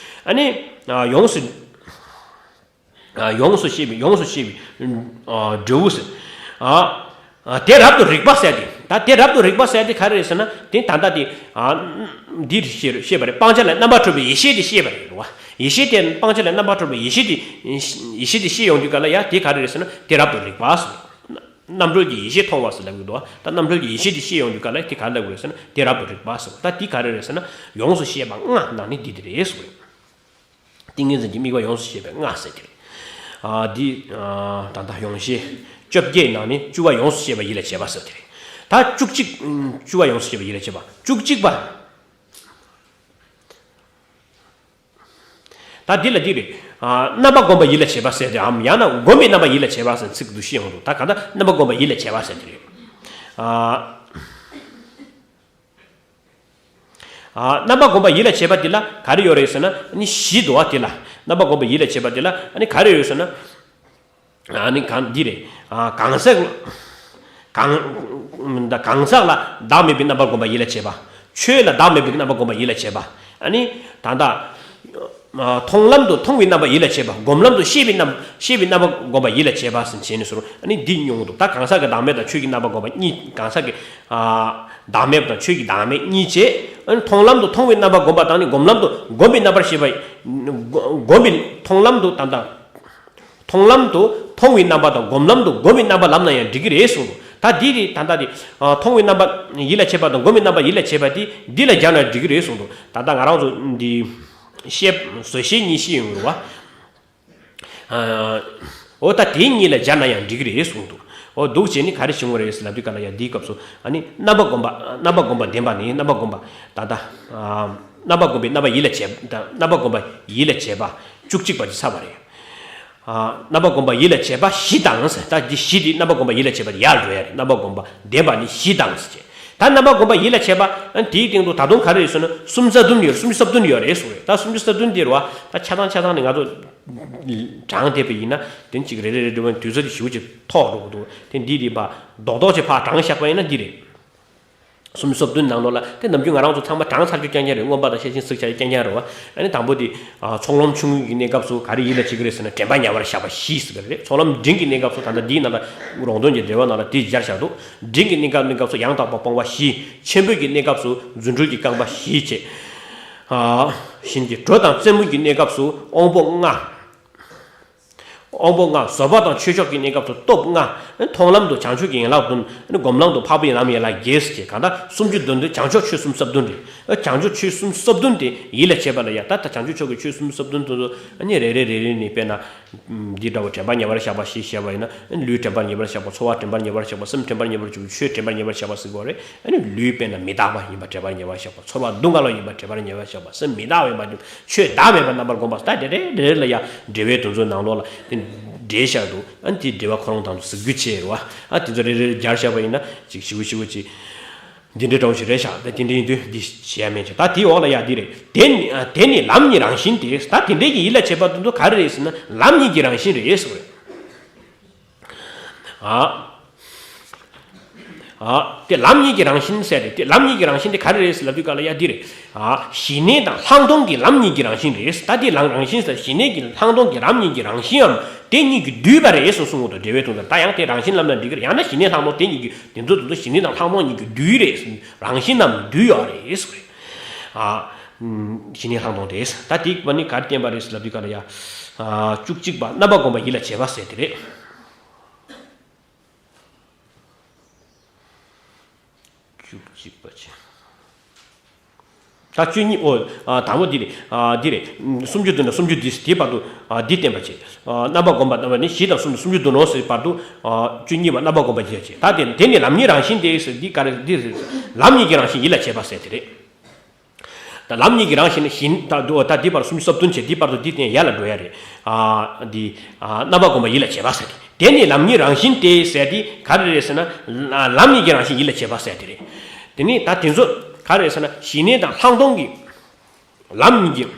ཨ་ནི་ཡོངས་སུ། ཡོངས་སུ་ཤེས་པའི། ཡོངས་སུ་ཤེས་པའི་འབྲས་བུ་ཟེར། དེ་རབ་ཏུ་རིག་པ་ཟེར་ཏེ། ད་དེ་རབ་ཏུ་རིག་པ་ཟེར་ཏེ་ག་རེ་རེད་ཟེར་ན། དེ་ད་ལྟ་དེ། འདི་ཤེས་པ་རེད། སྤང་བྱ་ལས་རྣམ་པར་གྲོལ་བའི་ཡེ་ཤེས་དེ་ཤེས་པ་རེད་བ། ཡེ་ཤེས་དེ། སྤང་བྱ་ལས་རྣམ་པར་གྲོལ་བའི་ཡེ་ཤེས་དེ། ཡེ་ཤེས་དེ་ཤེས་ཡོང་དུས་ག་ལ་ཡ་དེ་ག་རེ་རེད་ཟེར་ན། དེ་རབ་ཏུ་རིག་པ་ཟེར། རྣམ་གྲོལ་གྱི་ཡེ་ཤེས་མཐོང་བ་ཟེར་ལབ་ཀྱི་འདུག་ད་རྣམ་གྲོལ་གྱི་ཡེ་ཤེས་དེ་ཤེས་ཡོང་དུས་ག་ལ་དེ་ག་ལབ་དགོས་རེད་ཟེར་ན། དེ་རབ་ཏུ་རིག་པ་ཟེར། ད་དེ་ག་རེ་རེད་ཟེར་ན། ཡོངས་སུ་ཤེས་པ་ལྔ་ནང་ནས་འདི་དེ་རེད་ཟེར། ཏིང་ངེ་འཛིན་གྱི་དམིགས་པ་ཡོངས་སུ་ཤེས་པའི་ལྔ་ཟེར་དེ་རེད། ཨ་འདི་ཨ་ད་ལྟ་ཡོངས་ཤེས་བཅོ་བརྒྱད་ནང་ནས་བཅུ་པ་ཡོངས་སུ་ཤེས་པ་ཡིད་ལ་བྱེད་པ་ཟེར་དེ་རེད། ད་བཅུ་གཅིག་བཅུ་པ་ཡོངས་སུ་ཤེས་པ་ཡིད་ལ་བྱེད་པ། བཅུ་གཅིག་པ། ད་འདི་ལ་འདི་རེད། ཨ་རྣམ་པ་བསྒོམ་པ་ཡིད་ལ་བྱེད་པ་ཟེར་དེ་འམ། ཡང་ན་བསྒོམ་པའི་རྣམ་པ་ཡིད་ལ་བྱེད་པ་ཟེར་ཚིག་འདུ་ཤེས་ཡོང་འདུག་ད་ག་ད་རྣམ་པ་བསྒོམ་པ་ཡིད་ལ་བྱེད་པ་ཟེར་དེ་རེད། ཨ། ཨ་རྣམ་པ་བསྒོམ་པ་ཡིད་ལ་བྱེད་པ་འདི་ལ་ག་རེ་ཡོད་རེད་ཟེར་ན། ཨ་ནི་བཞི་འདུག་བ། དེ་ལ་རྣམ་པ་བསྒོམ་པ་ཡིད་ལ་བྱེད་པ་འདི་ལ་ཨ་ནི་ག་རེ་ཡོད་ཟེར་ན། ཨ་ནི་གང་འདི་རེད། ཨ་གང་ཟག་གང་ད་གང་ཟག་ལ་བདག་མེད་པའི་རྣམ་པ་བསྒོམ་པ་ཡིད་ལ་བྱེད་པ། ཆོས་ལ་བདག་མེད་པའི་རྣམ་པ་བསྒོམ་པ་ཡིད་ལ་བྱེད་པ། ཨ་ནི་ད་ལྟ། མཐོང་ལམ་དུ་མཐོང་བའི་རྣམ་པ་ཡིད་ལ་བྱེད་པ། སྒོམ་ལམ་དུ་ཤེས་པའི་རྣམ་ཤེས་པའི་རྣམ་པ་བསྒོམ་པ་ཡིད་ལ་བྱེད་པ་ཟེར་བྱས་ནས་ཟེར། ཨ་ནི་འདི་ཡོང་གི་འདུག་ད་གང་ཟག་གི་བདག་མེད་དང་ཆོས་ཀྱི་རྣམ་པ་བསྒོམ་པ་གཉིས། གང་ཟག་གི་ཨ་བདག་མེད་དང་ཆོས་ཀྱི་བདག་མེད་གཉིས་བྱས། ཨ་ནི་མཐོང་ལམ་དུ་མཐོང་བའི་རྣམ་པ་བསྒོམ་པ་དང་ནི། སྒོམ་ལམ་དུ་སྒོམ་པའི་རྣམ་པར་ཤེས་པ། སྒོམ་པའི་མཐོང་ལམ་དུ་ད་ལྟ། མཐོང་ལམ་དུ་མཐོང་བའི་རྣམ་པ་དང་། སྒོམ་ལམ་དུ་སྒོམ་པའི་རྣམ་པ་ལབ་ན་ཡང་འགྲིག་གི་རེད་གསུངས་འདུག་ད་འདི་རེད། ད་ལྟ་དེ་མཐོང་བའི་རྣམ་པ་ཡིད་ལ་བྱེད་པ་དང་། སྒོམ་པའི་རྣམ་པ་ཡིད་ལ་བྱེད་པ་དེ་འདི་ལ་སྦྱར་ན་འགྲིག་གི་རེད་གསུངས་འདུག་ད་ལྟ་ང་རང་ཚོ་འདི་ཤེས་བཟོད་ཤེས་གཉིས་ཤེས་ཡོང་གི་རེད་བ། ཨ། འོ་ད་དེ་གཉིས་ལ་སྦྱར་ན་ཡང་འགྲིག་གི་རེད་གསུངས་འདུག་འོ་འདུག་བྱས་ནས་ག་རེ་བྱུང་བ་རེད་ཟེར་ལབ་དུས་ག་ལ་ཡང་འདིའི་སྐབས་སུ་ཨ་ནི་རྣམ་པ་བསྒོམ་པ། རྣམ་པ་བསྒོམ་པ་བདེན་པ་ནི། རྣམ་པ་བསྒོམ་པ་ད་ལྟ་ཨ་རྣམ་པ་བསྒོམ་པའི་རྣམ་པ་ཡིད་ལ་བྱེད། ད་རྣམ་པ་བསྒོམ་པ་ཡིད་ལ་བྱེད་པ་བཅུ་གཅིག་པ་དེ་ཚར་བ་རེད། ཨ། རྣམ་པ་བསྒོམ་པ་ཡིད་ལ་བྱེད་པ་བཞི་དང་ཟེར། ད་འདི་བཞི་འདི་རྣམ་པ་བསྒོམ་པ་ཡིད་ལ་བྱེད་པ་དེ་ཡར་འགྲོ་ཡ་རེད། རྣམ་པ་བསྒོམ་པ་བདེན་པ་ནི་བཞི་དང་ཟེར་བྱས། ད་རྣམ་པ་བསྒོམ་པ་ཡིད་ལ་བྱེད་པ་ཨ་དེའི་སྟེང་དུ་ད་དུང་ག་རེ་ཡོད་ཟེར་ན། སུམ་ཅུ་རྩ་བདུན་ཡོད། སུམ་ཅུ་རྩ་བདུན་ཡོད་རེད་ཟེར་བས། ད་སུམ་ཅུ་རྩ་བདུན་དེ་རེད་བ། ད་ཆ་ཚང་ཆ་ཚང་ནི་ང་ཚོ་གྲངས་བལྟས་པ་ཡིན་ན་དེ་གཅིག་རེ་རེ་རེ་རེ་བ་དུས་ཚོད་དེ་ཞེ་པོ་ཅིག་ཐོག་འགྲོ་གི་འདུག་དེ་འདི་རེད་པ། རྡོག་རྡོག་ཅིག་ཕར་གྲངས་བཞག་པ་ཡིན་ན་འདི་རེད། སུམ་ཅུ་སོ་བདུན་ནང་ལོགས་ལ་དེ་ནམ་རྒྱུན་ང་རང་ཚོ་ཚང་མ་གྲངས་ཚར་རྒྱུ་རྐྱང་རྐྱང་རེད། མངོན་པ་དང་ཤེར་ཕྱིན་གཟིགས་བྱ་རྒྱུ་རྐྱང་རྐྱང་རེད་བ། ཨ་ནི་དང་པོ་དེ་ཨ་ཚོགས་ལམ་ཆུང་ངུ་གི་གནས་སྐབས་སུ་ག་རེ་ཡིད་ལ་བྱེད་ཀྱི་རེད་ཟེར་ན། དྲན་པ་ཉེ་བར་བཞག་པ་བཞི་ཟེར་གི་རེད། ཚོགས་ལམ་འབྲིང་གི་གནས་སྐབས་སུ་ད་ལྟ་འདིའི་ནང་ལ་རོང་སྟོན་གྱི་འགྲེལ་པ་ནང་ལ་དེ་སྦྱར་བཞག་འདུག་འབྲིང་གི་གནས་སྐབས། གནས་སྐབས་སུ་ཡང་དག་པར་སྤོང་བ་བཞི། ཆེན་པོའི་གི་གནས་སྐབས་སུ་རྫུ་འཕྲུལ་གྱི་རྐང་པ་བཞི་བྱས། བཞིན་གྱི་གྲོ་དང་རྩེ་མོ་གི་གནས་སྐབས་སུ་དབང་པོ་ལྔ། དབང་པོ་ལྔ། བཟོད་པ་དང་ཆོས་མཆོག་གི་གནས་སྐབས་སུ་སྟོབས་ལྔ། མཐོང་ལམ་དུ་བྱང་ཆུབ་ཀྱི་ཡན་ལག་བདུན། སྒོམ་ལམ་དུ་འཕགས་པའི་ལམ་ཡན་ལག་བརྒྱད་ཅེས། གང་ལྟར་སུམ་ཅུ་བདུན་དེ་བྱང་ཆུབ་ཆོས་གསུམ་རྩ་བདུན་རེད། བྱང་ཆུབ་ཆོས་གསུམ་རྩ་བདུན་དེ་ཡིད་ལ་བྱེད་པ་ལ་ཡ། ད་ལྟ་བྱང་ཆུབ་མཆོག་གི་ཆོས་གསུམ་རྩ་བདུན་དེ་ཚོ་རེ་རེ་རེ་རེ་ནས་དཔེར་ན། འདི་འདྲ་བོ་དྲན་པ་ཉེ་བར་བཞག་པ་ཞེས་བཤད་པ་ཡིན་ན། ལུས་དྲན་པ་ཉེ་བར་བཞག་པ། ཚོར་བ་དྲན་པ་ཉེ་བར་བཞག་པ། སེམས་དྲན་པ་ཉེ་བར་བཞག་པ། ཆོས་དྲན་པ་ཉེ་བར་བཞག་པ་ཟེར་དགོས་རེད། ལུས་དཔེར་ན་མི་རྟག་པ་ཡིན་པ་དྲན་པ་ཉེ་བར་བཞག་པ། ཚོར་བ་སྡུག་བསྔལ་བ་ཡིན་པ་དྲན་པ་ཉེ་བར་བཞག་པ། སེམས་མི་རྟག་པ་ཡིན་པ། ཆོས་བདག་མེད་པར་རྣམ་པར་བསྒོམ་པ། ད་དེ་རེ་རེ་ལ་ཡ་འགྲེལ་བའི་དོན་ཚོའི་ནང་ལོགས་ལ་དེ་འགྲེལ་བཞག་འདུག་ཨ་དེ་འགྲེལ་བ་ཁོ་རང་དང་གཟིགས་རྒྱུ་བྱས་རེད་བ། ཨ་དེ་ཚོ་རེ་རེ་སྦྱར་བཞག་པ་ཡིན་ན་ཅིག་ཞིབ་པོ་ཞིབ་པོ་ཅིག་འདི་འདྲའི་འདྲ་བོ་ཞིག་རེད་ཤག་ད་དེ་འདྲ་ཡིན་དུས་འདི་བྱས་ཡ་མེད་ཅིག་ད་དེའི་འོག་ལ་ཡ་འདི་རེད། དེ་ནི་དེ་ནི་ལམ་གཉིས་རང་བཞིན་ཏེ། ད་དེ་འདྲའི་གི་ཡིད་ལ་བྱེད་པ་དེ་ཚོ་ག་རེ་རེད་ཟེར་ན། ལམ་གཉིས་ཀྱི་རང་བཞིན་རེད་ཟེར་བ་རེད། ཨ། ཨ། དེ་ལམ་གཉིས་ཀྱི་རང་བཞིན་ཟེར་རེད། དེ་ལམ་གཉིས་ཀྱི་རང་བཞིན་དེ་ག་རེ་རེད་ཟེར་ལབ་དུས་ག་ལ་ཡ་འདི་རེད། ཨ། ཞི་གནས་དང་ལྷག་མཐོང་གི་ལམ་གཉིས་ཀྱི་རང་བཞིན་རེད། ད་དེ་ལམ་རང་བཞིན་ཟེར། ཞི་གནས་ཀྱི་ལྷག་མཐོང་གི་ལམ་གཉིས་ཀྱི་རང་བཞིན་འམ་དེ་གཉིས་ཀྱིས་བསྡུས་པ་རེད་གསུངས་གསུངས་འདུག་འགྲེལ་བའི་དོན་དུ། ད་ཡང་དེ་རང་བཞིན་ལབ་ན་འགྲིག་གི་རེད། ཡང་ན་ཞི་གནས་ལྷག་མཐོང་དེ་གཉིས་ཀྱིས། དེ་ཚོ་དེ་ཚོ་ཞི་གནས་དང་ལྷག་མཐོང་གཉིས་ཀྱིས་བསྡུས་རེད། རང་བཞིན་རྣམས་བསྡུས་ཡོད་རེད་ཟེར་བ་རེད། ཨ། ཞི་གནས་ལྷག་མཐོང་རེད། ད་དེ་བ་ནི་ག་རེ་བསྟན་པ་རེད་ཟེར་ལབ་དུས་ག་ལ་ཡ། ཨ། བཅུ་གཅིག་པ་རྣམ་པ་བསྒོམ་པ་ཡིད་ལ་བྱེད་པ་ཟེར་དེ་རེད། བཅུ་གཅིག་པ་བྱས། ད་བཅུ་གཉིས། ཨོ། ཨ། དང་པོ་འདི་རེད། ཨ། འདི་རེད། སུམ་ཅུ་བདུན་ནས་སུམ་ཅུ་བདུན་དེའི་བར་དུ། ཨ། འདི་བསྟན་པ་བྱས། ཨ། རྣམ་པ་བསྒོམ་པ་རྣམ་པ་ནི་བཞི་དང་གསུམ་ནས་སུམ་ཅུ་བདུན་ནོ་ཟེར་བར་དུ། ཨ། བཅུ་གཉིས་པ་རྣམ་པ་བསྒོམ་པ་ཡིད་ལ་བྱེད། ད་དེ་དེ་ནི་ལམ་གཉིས་རང་བཞིན་ཏེ་ཟེར་འདི་ག་རེ་འདི་རེད། ལམ་གཉིས་ཀྱི་རང་བཞིན་ཡིད་ལ་བྱེད་པ་ཟེར་དེ་རེད། ད་ལམ་གཉིས་ཀྱི་རང་བཞིན་ནི་བཞིན། ད་འདུག་ད་འདི་བར་སུམ་ཅུ་རྩ་བདུན་བྱས། འདི་བར་དུ་འདི་བསྟན་ཡར་ལ་འགྲོ་ཡ་རེད། ཨ། འདི། ཨ། རྣམ་པ་བསྒོམ་པ་ཡིད་ལ་བྱེད་པ་ཟེར་དེ། དེ་ནི་ལམ་གཉིས་རང་བཞིན་ཏེ་ཟེར་དེ་ག་རེ་རེད་ཟེར་ན། ལམ་གཉིས་ཀྱི་རང་བཞིན་ཡིད་ལ་བྱེད་པ་ཟེར་དེ་རེད། དེ་ནི་ད་དེ་ཚོ་ག་རེ་རེད་ཟེར་ན། ཞི་གནས་དང་ལྷག་མཐོང་གི་ལམ་གཉིས་ཀྱིས་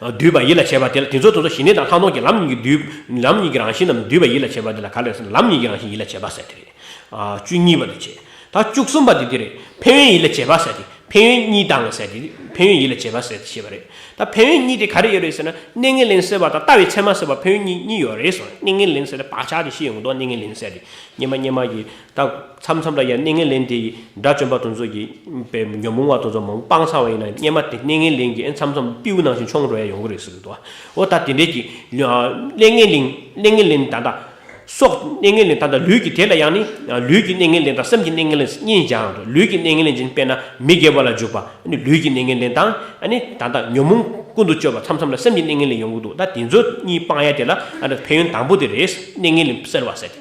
བསྡུས་པ་ཡིད་ལ་བྱེད་པ་དེ་ལ། དེ་ཚོ་དེ་ཚོ་ཞི་གནས་དང་ལྷག་མཐོང་གི་ལམ་གཉིས་ཀྱིས་བསྡུས། ལམ་གཉིས་ཀྱི་རང་བཞིན་རྣམས་བསྡུས་པ་ཡིད་ལ་བྱེད་པ་དེ་ལ་ག་རེ་ཟེར་ན། ལམ་གཉིས་ཀྱི་རང་བཞིན་ཡིད་ལ་བྱེད་པ་ཟེར་དེ་རེད། ཨ། བཅུ་གཉིས་པ་དེ་བྱས། ད་བཅུ་གསུམ་པ་དེ་འདི་རེད། ཕན་ཡོན་ཡིད་ལ་བྱེད་པ་ཟེར་དེ། ཕན་ཡོན་གཉིས་དང་ཟེར་དེ། ཕན་ཡོན་ཡིད་ལ་བྱེད་པ་ཟེར་དེ་བཤད་པ་རེད། ད་ཕན་ཡོན་གཉིས་དེ་ག་རེ་ཡོད་རེད་ཟེར་ན། གནས་ངན་ལེན་སེལ་བ་དང་ལྟ་བའི་མཚན་མ་སེལ་བ་ཕན་ཡོན་གཉིས་གཉིས་ཡོད་རེད་གསུངས། གནས་ངན་ལེན་ཟེར་ན་བག་ཆགས་དེ་ཤི་ཡོང་གི་འདུག་གནས་ངན་ལེན་ཟེར་དེ་སྔོན་མ་སྔོན་མ་གི། ད་མཚམས་མཚམས་ལ་ཡང་གནས་ངན་ལེན་དེ་ཡི་དགྲ་བཅོམ་པ་དེ་ཚོ་གི་པའི་ཉོན་མོངས་པ་དེ་ཚོ་མང་པོ་སྤངས་ཚར་བ་ཡིན་ན། སྔོན་མ་དེ་གནས་ངན་ལེན་གྱི་མཚམས་མཚམས་སྤྲེའུ་ནང་བཞིན་མཆོང་འགྲོ་ཡ་ཡོང་གི་རེད་ཟེར་གི་འདུག་འོ་ད་དེ་འདྲས་ཀྱི་གནས་ངན་ལེན། གནས་ངན་ལེན་ད་ལྟ་སྲོག་གནས་ངན་ལེན། ད་ལྟ་ལུས་ཀྱི་དེ་ལ་ཡང་ནི་ལུས་ཀྱི་གནས་ངན་ལེན་དང་སེམས་ཀྱི་གནས་ངན་ལེན་གཉིས་སྦྱར་འདུག་ལུས་ཀྱི་གནས་ངན་ལེན་ཅན་དཔེར་ན་མི་དགེ་བ་ལ་འཇུག་པ་ནི་ལུས་ཀྱི་གནས་ངན་ལེན་དང་། ཨ་ནི་ད་ལྟ་ཉོན་མོངས་ཀུན་ཏུ་སྤྱོད་པ་མཚམས་མཚམས་ལ་སེམས་ཀྱི་གནས་ངན་ལེན་ཡོང་གི་འདུག་ད་དེ་ཚོ་གཉིས་སྤང་ཡ་དེ་ལ་ཨ་ནི་ཕན་ཡོན་དང་པོ་དེ་རེད། གནས་ངན་ལེན་སེལ་བ་ཟེར་ཏེ།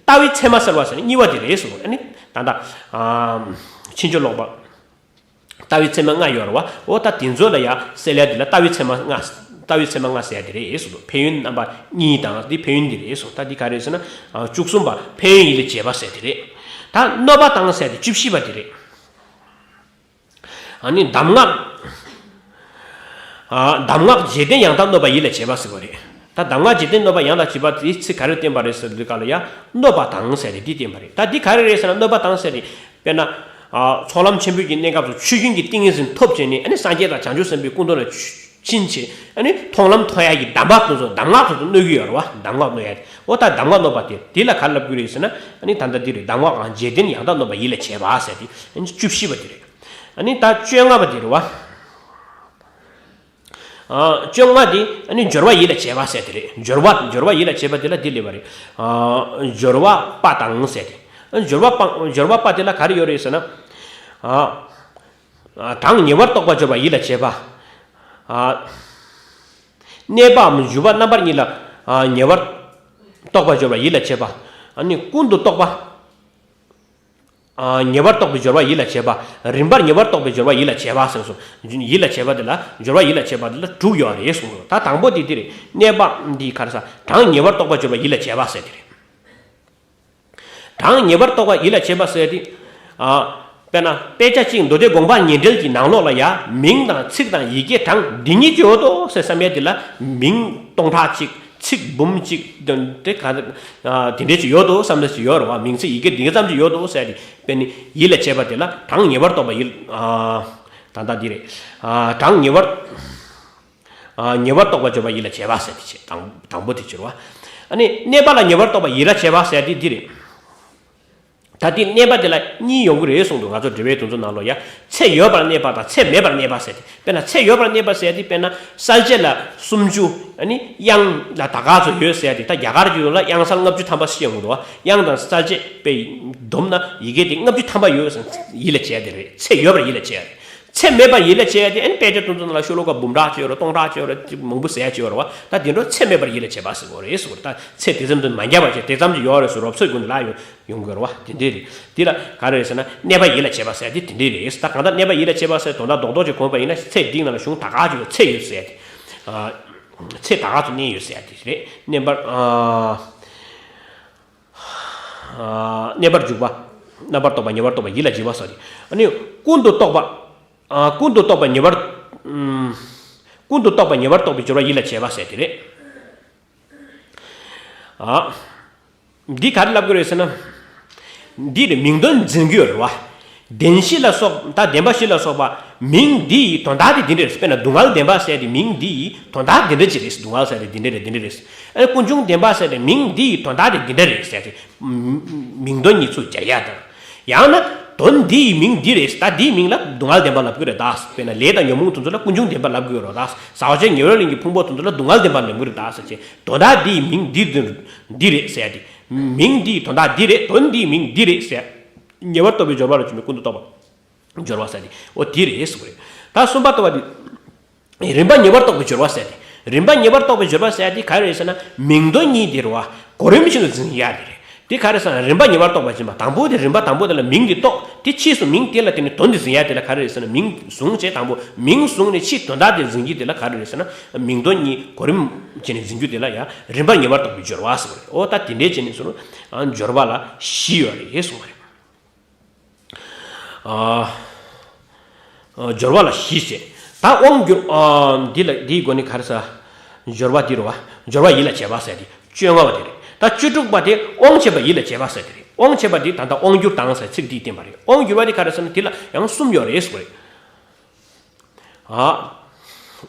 ལྟ་བའི་མཚན་མ་སེལ་བ་ཟེར་ནས་གཉིས་པ་དེ་རེད་གསུངས། ཨ་ནི་ད་ལྟ་ཕྱིན་ཅི་ལོག་པ། ལྟ་བའི་མཚན་མ་ལྔ་ཡོད་རེད་བ། འོ་ད་དེ་ཚོ་ལ་ཡང་སེལ་ཡ་དེ་ལ་ལྟ་བའི་མཚན་མ་ལྔ། ལྟ་བའི་མཚན་མ་ལྔ་ཟེར་ཡ་དེ་རེད་གསུངས་འདུག་ཕན་ཡོན་རྣམ་པ་གཉིས་དང་དེ་ཕན་ཡོན་དེ་རེད་གསུངས། ད་འདི་ག་རེད་ཟེར་ན། བཅུ་གསུམ་པ་ཕན་ཡོན་ཡིད་ལ་བྱེད་པ་ཟེར་དེ་རེད། ད་གནོད་པ་དང་ཟེར་དེ་བཅུ་བཞི་པ་དེ་རེད། ཨ་ནི་གདམས་ངག་ཨ། གདམས་ངག་རྗེས་བསྟན་ཡང་དག་གནོད་པ་ཡིད་ལ་བྱེད་པ་ཟེར་བ་རེད། ད་གདམས་ངག་རྗེས་བསྟན་གནོད་པ་ཡང་དག་བྱེད་པ་དེའི་ཚིག་ག་རེ་བསྟན་པ་རེད་ཟེར་དུས་ག་ལ་ཡ། གནོད་པ་དང་ཟེར་ཏེ་འདི་བསྟན་པ་རེད། ད་འདི་ག་རེ་རེད་ཟེར་ན། གནོད་པ་དང་ཟེར་ཏེ། དཔེར་ན། ཨ། ཚོགས་ལམ་ཆེན་པོའི་གི་གནས་སྐབས་སུ་ཆོས་རྒྱུན་གྱི་ཏིང་ངེ་འཛིན་ཐོབ་བྱས་ནས། ཨ་ནི་སངས་རྒྱས་དང་བྱང་ཆུབ་སེམས་དཔའི་སྐུ་མདུན་ལ་ཕྱིན་བྱས། ཨ་ནི་མཐོང་ལམ་ཐོབ་ཡ་གི་གདམས་པ་དེ་ཚོ་གདམས་ངག་དེ་ཚོ་གནོད་ཀྱི་ཡོད་རེད་བ། གདམས་ངག་གནོད་ཡ་དེ། འོ་ད་གདམས་ངག་གནོད་པ་དེ་དེ་ལ་ག་རེ་ལབ་ཀྱི་རེད་ཟེར་ན། ཨ་ནི་ད་ལྟ་འདི་རེད། གདམས་ངག་གང་རྗེས་བསྟན་ཡང་དག་གནོད་པ་ཡིད་ལ་བྱེད་པ་ཟེར་ཏེ། ཨ་ནི་བཅུ་བཞི་པ་དེ་རེད། ཨ་ནི་ད་བཅོ་ལྔ་པ་དེ་རེད་བ། ཨ། བཅོ་ལྔ་དེ་ཨ་ནི་སྦྱོར་བ་ཡིད་ལ་བྱེད་པ་ཟེར་དེ་རེད། སྦྱོར་བ། སྦྱོར་བ་ཡིད་ལ་བྱེད་པ་དེ་ལ་འདི་ལབ་པ་རེད། ཨ། སྦྱོར་བ་པ་དང་ཟེར་ཏེ། ཨ། སྦྱོར་བ་པ། སྦྱོར་བ་པ་དེ་ལ་ག་རེ་ཡོད་རེད་ཟེར་ན། ཨ། གྲངས་ཉེ་བར་རྟོག་པ་སྦྱོར་བ་ཡིད་ལ་བྱེད་པ། ཨ། གནས་པའམ་འཇུག་པ་རྣམ་པ་གཉིས་ལ། ཨ། ཉེ་བར་རྟོག་པ་སྦྱོར་བ་ཡིད་ལ་བྱེད་པ། ཨ་ནི་ཀུན་ཏུ་རྟོག་པ། ཨ། ཉེ་བར་རྟོག་པའི་སྦྱོར་བ་ཡིད་ལ་བྱེད་པ། རིམ་པར་ཉེ་བར་རྟོག་པའི་སྦྱོར་བ་ཡིད་ལ་བྱེད་པ་ཟེར་སོང་། ཡིད་ལ་བྱེད་པ་དེ་ལ། སྦྱོར་བ་ཡིད་ལ་བྱེད་པ་དེ་ལ་དྲུག་ཡོད་རེད་གསུངས་སོང་། ད་དང་པོ་དེ་འདི་རེད། གནས་པ་འདི་ག་རེ་ཟེར། གྲངས་ཉེ་བར་རྟོག་པ་སྦྱོར་བ་ཡིད་ལ་བྱེད་པ་ཟེར་དེ་རེད། གྲངས་ཉེ་བར་རྟོག་པ་ཡིད་ལ་བྱེད་པ་ཟེར་དེ། ཨ། དཔེར་ན་དཔེ་ཆ་གཅིག་མདོ་སྡེ་དགོངས་པ་ཉེར་འབྲེལ་གྱི་ནང་ལོགས་ལ་ཡ། མིང་དང་ཚིག་དང་ཡི་གེ་གྲངས་འདི་གཉིས་ཀྱི་ཡོད་དོ་ཟེར་བསམ་ཡས་དེ་ལ། མིང་སྟོང་ཕྲག་གཅིག་ཚིག་འབུམ་གཅིག་དེ་ག་དེ་འདྲས་ཅིག་ཡོད་དོ་བསམ་ས་ཅིག་ཡོད་རེད་བ། མིང་ཚིག་ཡི་གེ་འདི་ག་ཙམ་ཅིག་ཡོད་དོ་ཟེར་ཏེ། དཔེ་ནི་ཡིད་ལ་བྱེད་པ་དེ་ལ་གྲངས་ཉེ་བར་རྟོག་པ་ཡིད། ཨ། ད་ལྟ་འདི་རེད། ཨ། གྲངས་ཉེ་བར། ཨ། ཉེ་བར་རྟོག་པ་སྦྱོར་བ་ཡིད་ལ་བྱེད་པ་ཟེར་ཏེ་བྱེད། དང་། དང་པོ་དེ་བྱེད་རེད་བ། ཨ་ནི་གནས་པ་ལ་ཉེ་བར་རྟོག་པ་ཡིད་ལ་བྱེད་པ་ཟེར་ཏེ་འདི་རེད། ད་དེ་གནས་པ་དེ་ལ་གཉིས་ཡོང་གི་རེད་གསུངས་འདུག་ང་ཚོ་འགྲེལ་པའི་དོན་ཚོ་ནང་ལོགས་ཡ། ཚེ་ཡོད་པར་གནས་པ་དང་ཚེ་མེད་པར་གནས་པ་ཟེར་ཏེ། དཔེར་ན་ཚེ་ཡོད་པར་གནས་པ་ཟེར་ཏེ། དཔེར་ན་གསལ་བྱེད་ལ་སུམ་ཅུ། ཨ་ནི་དབྱངས་ལ་ད་ག་ཚོད་ཡོད་ཟེར་ཏེ། ད་རྒྱ་གར་གྱི་ཡོད་ལ་དབྱངས་གསལ་ལྔ་བཅུ་ཐམ་པ་ཞིག་ཡོང་གི་འདུག་དབྱངས་དང་གསལ་བྱེད་པས་བསྡོམས་ན་ཡི་གེ་དེ་ལྔ་བཅུ་ཐམ་པ་ཡོད་ཟེར། ཡིད་ལ་བྱེད་ཡ་དེ་རེད། ཚེ་ཡོད་པར་ཡིད་ལ་བྱེད་ཡ་རེད། ཚེ་མེད་པར་ཡིད་ལ་བྱེད་ཡ་དེ། ཨ་ནི་དཔེ་ཆ་དེ་ཚོ་ནང་ལ་ཤོ་ལོ་ཀ་འབུམ་ཕྲག་ཅིག་ཡོད་རེད། སྟོང་ཕྲག་ཅིག་ཡོད་རེད། ཅིག་མང་པོ་ཟེར་ཡ་ཅིག་ཡོད་རེད་བ། ད་དེ་འདྲ་ཚེ་མེད་པར་ཡིད་ལ་བྱེད་པ་ཟེར་དགོས་རེད་ཟེར་བ་རེད། ད་ཚེ་དེ་ཙམ་དུ་མ་འགྱངས་པར་བྱས། དེ་ཙམ་གྱི་ཡོད་རེད་ཟེར་རོབ་ཚོད་ཀུན་ལ་ཡོང་ཡོང་དགོས་རེད་བ། དེ་འདྲས་རེད། དེ་ལ་ག་རེ་རེད་ཟེར་ན། གནས་པ་ཡིད་ལ་བྱེད་པ་ཟེར་ཡ་དེ་དེ་འདྲས་རེད། ད་གང་ལྟར་གནས་པ་ཡིད་ལ་བྱེད་པ་ཟེར་དོན་དག་རྡོག་རྡོག་ཅིག་གོ་བ་ཡིན་ན། ཚེ་འདིའི་ནང་ལ་གཞུང་ད་ག་ཅིག་ཡོད། ཚེ་ཡོད་ཟེར་ཡ་དེ། ཨ། ཚེ་ད་ག་ཚོད་གནས་ཡོད་ཟེར་ཡ་དེ་རེད། གནས་པར། ཨ། ཨ། གནས་པར་འཇུག་པ། རྣམ་པར་རྟོག་པ། ཉེ་བར་རྟོག་པ། ཡིད་ལ་བྱེད་པ་སོགས་རེད། ཨ་ནི་ཀུན་ཏུ་རྟོག་པ། ཨ། ཀུན་ཏུ་རྟོག་པ་ཉེ་བར། ཨུམ། ཀུན་ཏུ་རྟོག་པ་ཉེ་བར་རྟོག་པའི་སྦྱོར་བ་ཡིད་ལ་བྱེད་པ་ཟེར་དེ་རེད། ཨ། འདི་ག་རེ་ལབ་དགོས་རེད་ཟེར་ན། འདི་རེད། མིང་དོན་འཛིན་རྒྱུ་རེད་བ། བདེན་བཞི་ལ་སོགས། ད་བདེན་པ་བཞི་ལ་སོགས་པ། མིང་འདི་ཡི་དོན་དག་དེ་འདི་འདྲ་རེད། དཔེར་ན་སྡུག་བསྔལ་བདེན་པ་ཟེར་དེ། མིང་འདི་ཡི་དོན་དག་འདི་འདྲ་ཅིག་རེད། སྡུག་བསྔལ་ཟེར་དེ་འདི་འདྲ་རེད། འདི་འདྲ་རེད། ཨ་ནི་ཀུན་འབྱུང་བདེན་པ་ཟེར་དེ། མིང་འདི་ཡི་དོན་དག་དེ་འདི་འདྲ་རེད་ཟེར་དེ། མིང་དོན་གཉིས་ཚུར་སྦྱར་ཡ་དང་། ཡང་ན་དོན་འདི་ཡི་མིང་འདི་རེད། ད་འདིའི་མིང་ལ་སྡུག་བསྔལ་བདེན་པ་ལབ་ཀྱི་རེད་ད། དཔེར་ན་ལས་དང་ཉོན་མོངས་དེ་ཚོ་ལ་ཀུན་འབྱུང་བདེན་པ་ལབ་ཀྱི་ཡོད་རེད་ད། ཟག་བཅས་ཉེ་བའི་གླིང་གི་ཕུང་པོ་དེ་ཚོ་ལ་སྡུག་བསྔལ་བདེན་པ་ལབ་ཀྱི་རེད་ད་ཟེར་བྱས། དོན་དག་འདི་ཡི་མིང་འདི་འདི་རེད་ཟེར་ཡ་དེ། མིང་འདི་ཡི་དོན་དག་འདི་རེད། དོན་འདི་ཡི་མིང་འདི་རེད་ཟེར། ཉེ་བར་རྟོག་པའི་སྦྱོར་བ་ལ་བྱུང་བའི་ཀུན་ཏུ་རྟོག་པ། སྦྱོར་བ་ཟེར་དེ། འོ་དེ་རེད་ཟེར་བ་རེད། ད་གསུམ་པ་ལྟ་བ་དེ། རིམ་པ་ཉེ་བར་རྟོག་པའི་སྦྱོར་བ་ཟེར་དེ། རིམ་པ་ཉེ་བར་རྟོག་པའི་སྦྱོར་བ་ཟེར་དེ་ག་རེ་རེད་ཟེར་ན། མིང་དོན་གཉིས་དེ་རེད་བ། གོ་རིམ་བཞིན་དུ་འཛིན་ཡ་དེ་རེད། དེ་ག་རེ་ཟེར་ན། རིམ་པ་ཉེ་བར་རྟོག་པ་ཡིན་པ། དང་པོ་དེ་རིམ་པ་དང་པོ་དེ་ལ་མིང་དེ་རྟོགས། དེ་ཕྱིས་སུ་མིང་དེ་ལ་བརྟེན་ནས་དོན་དེ་འཛིན་ཡ་དེ་ལ་ག་རེ་རེད་ཟེར་ན། མིང་བཟུང་བྱས་དང་པོ། མིང་བཟུང་ནས་ཕྱིས་དོན་དག་དེ་འཛིན་གྱི་དེ་ལ་ག་རེ་རེད་ཟེར་ན། མིང་དོན་གཉིས་གོ་རིམ་བྱས་ནས་འཛིན་རྒྱུ་དེ་ལ་ཡང་རིམ་པ་ཉེ་བར་རྟོག་པའི་སྦྱོར་བ་ཟེར་བ་རེད། འོ་ད་དེ་འདྲའི་བྱས་ནས་སོང་ན། སྦྱོར་བ་ལ་བཞི་ཡོད་རེད་གསུངས་པ་རེད། ཨ། ཨ། སྦྱོར་བ་ལ་བཞི་ཟེར། ད་དབང་བསྒྱུར། ཨ། འདི་ལ་འདིའི་སྒོ་ནས་ག་རེ་ཟེར། སྦྱོར་བ་འདི་རེད་བ། སྦྱོར་བ་ཡིད་ལ་བྱེད་པ་ཟེར་དེ་བཅོ་ལྔ་པ་དེ་རེད། ད་བཅུ་དྲུག་པ་དེ་དབང་བྱེད་པ་ཡིད་ལ་བྱེད་པ་ཟེར་དེ་རེད། དབང་བྱེད་པ་འདི་ད་ལྟ་དབང་བསྒྱུར་དང་ཟེར་ཚིག་འདིས་བསྟན་པ་རེད། དབང་བསྒྱུར་བ་དེ་ག་རེ་ཟེར་ན། འདི་ལ་ཡང་གསུམ་ཡོད་རེད་ཟེར་བ་རེད། ཨ།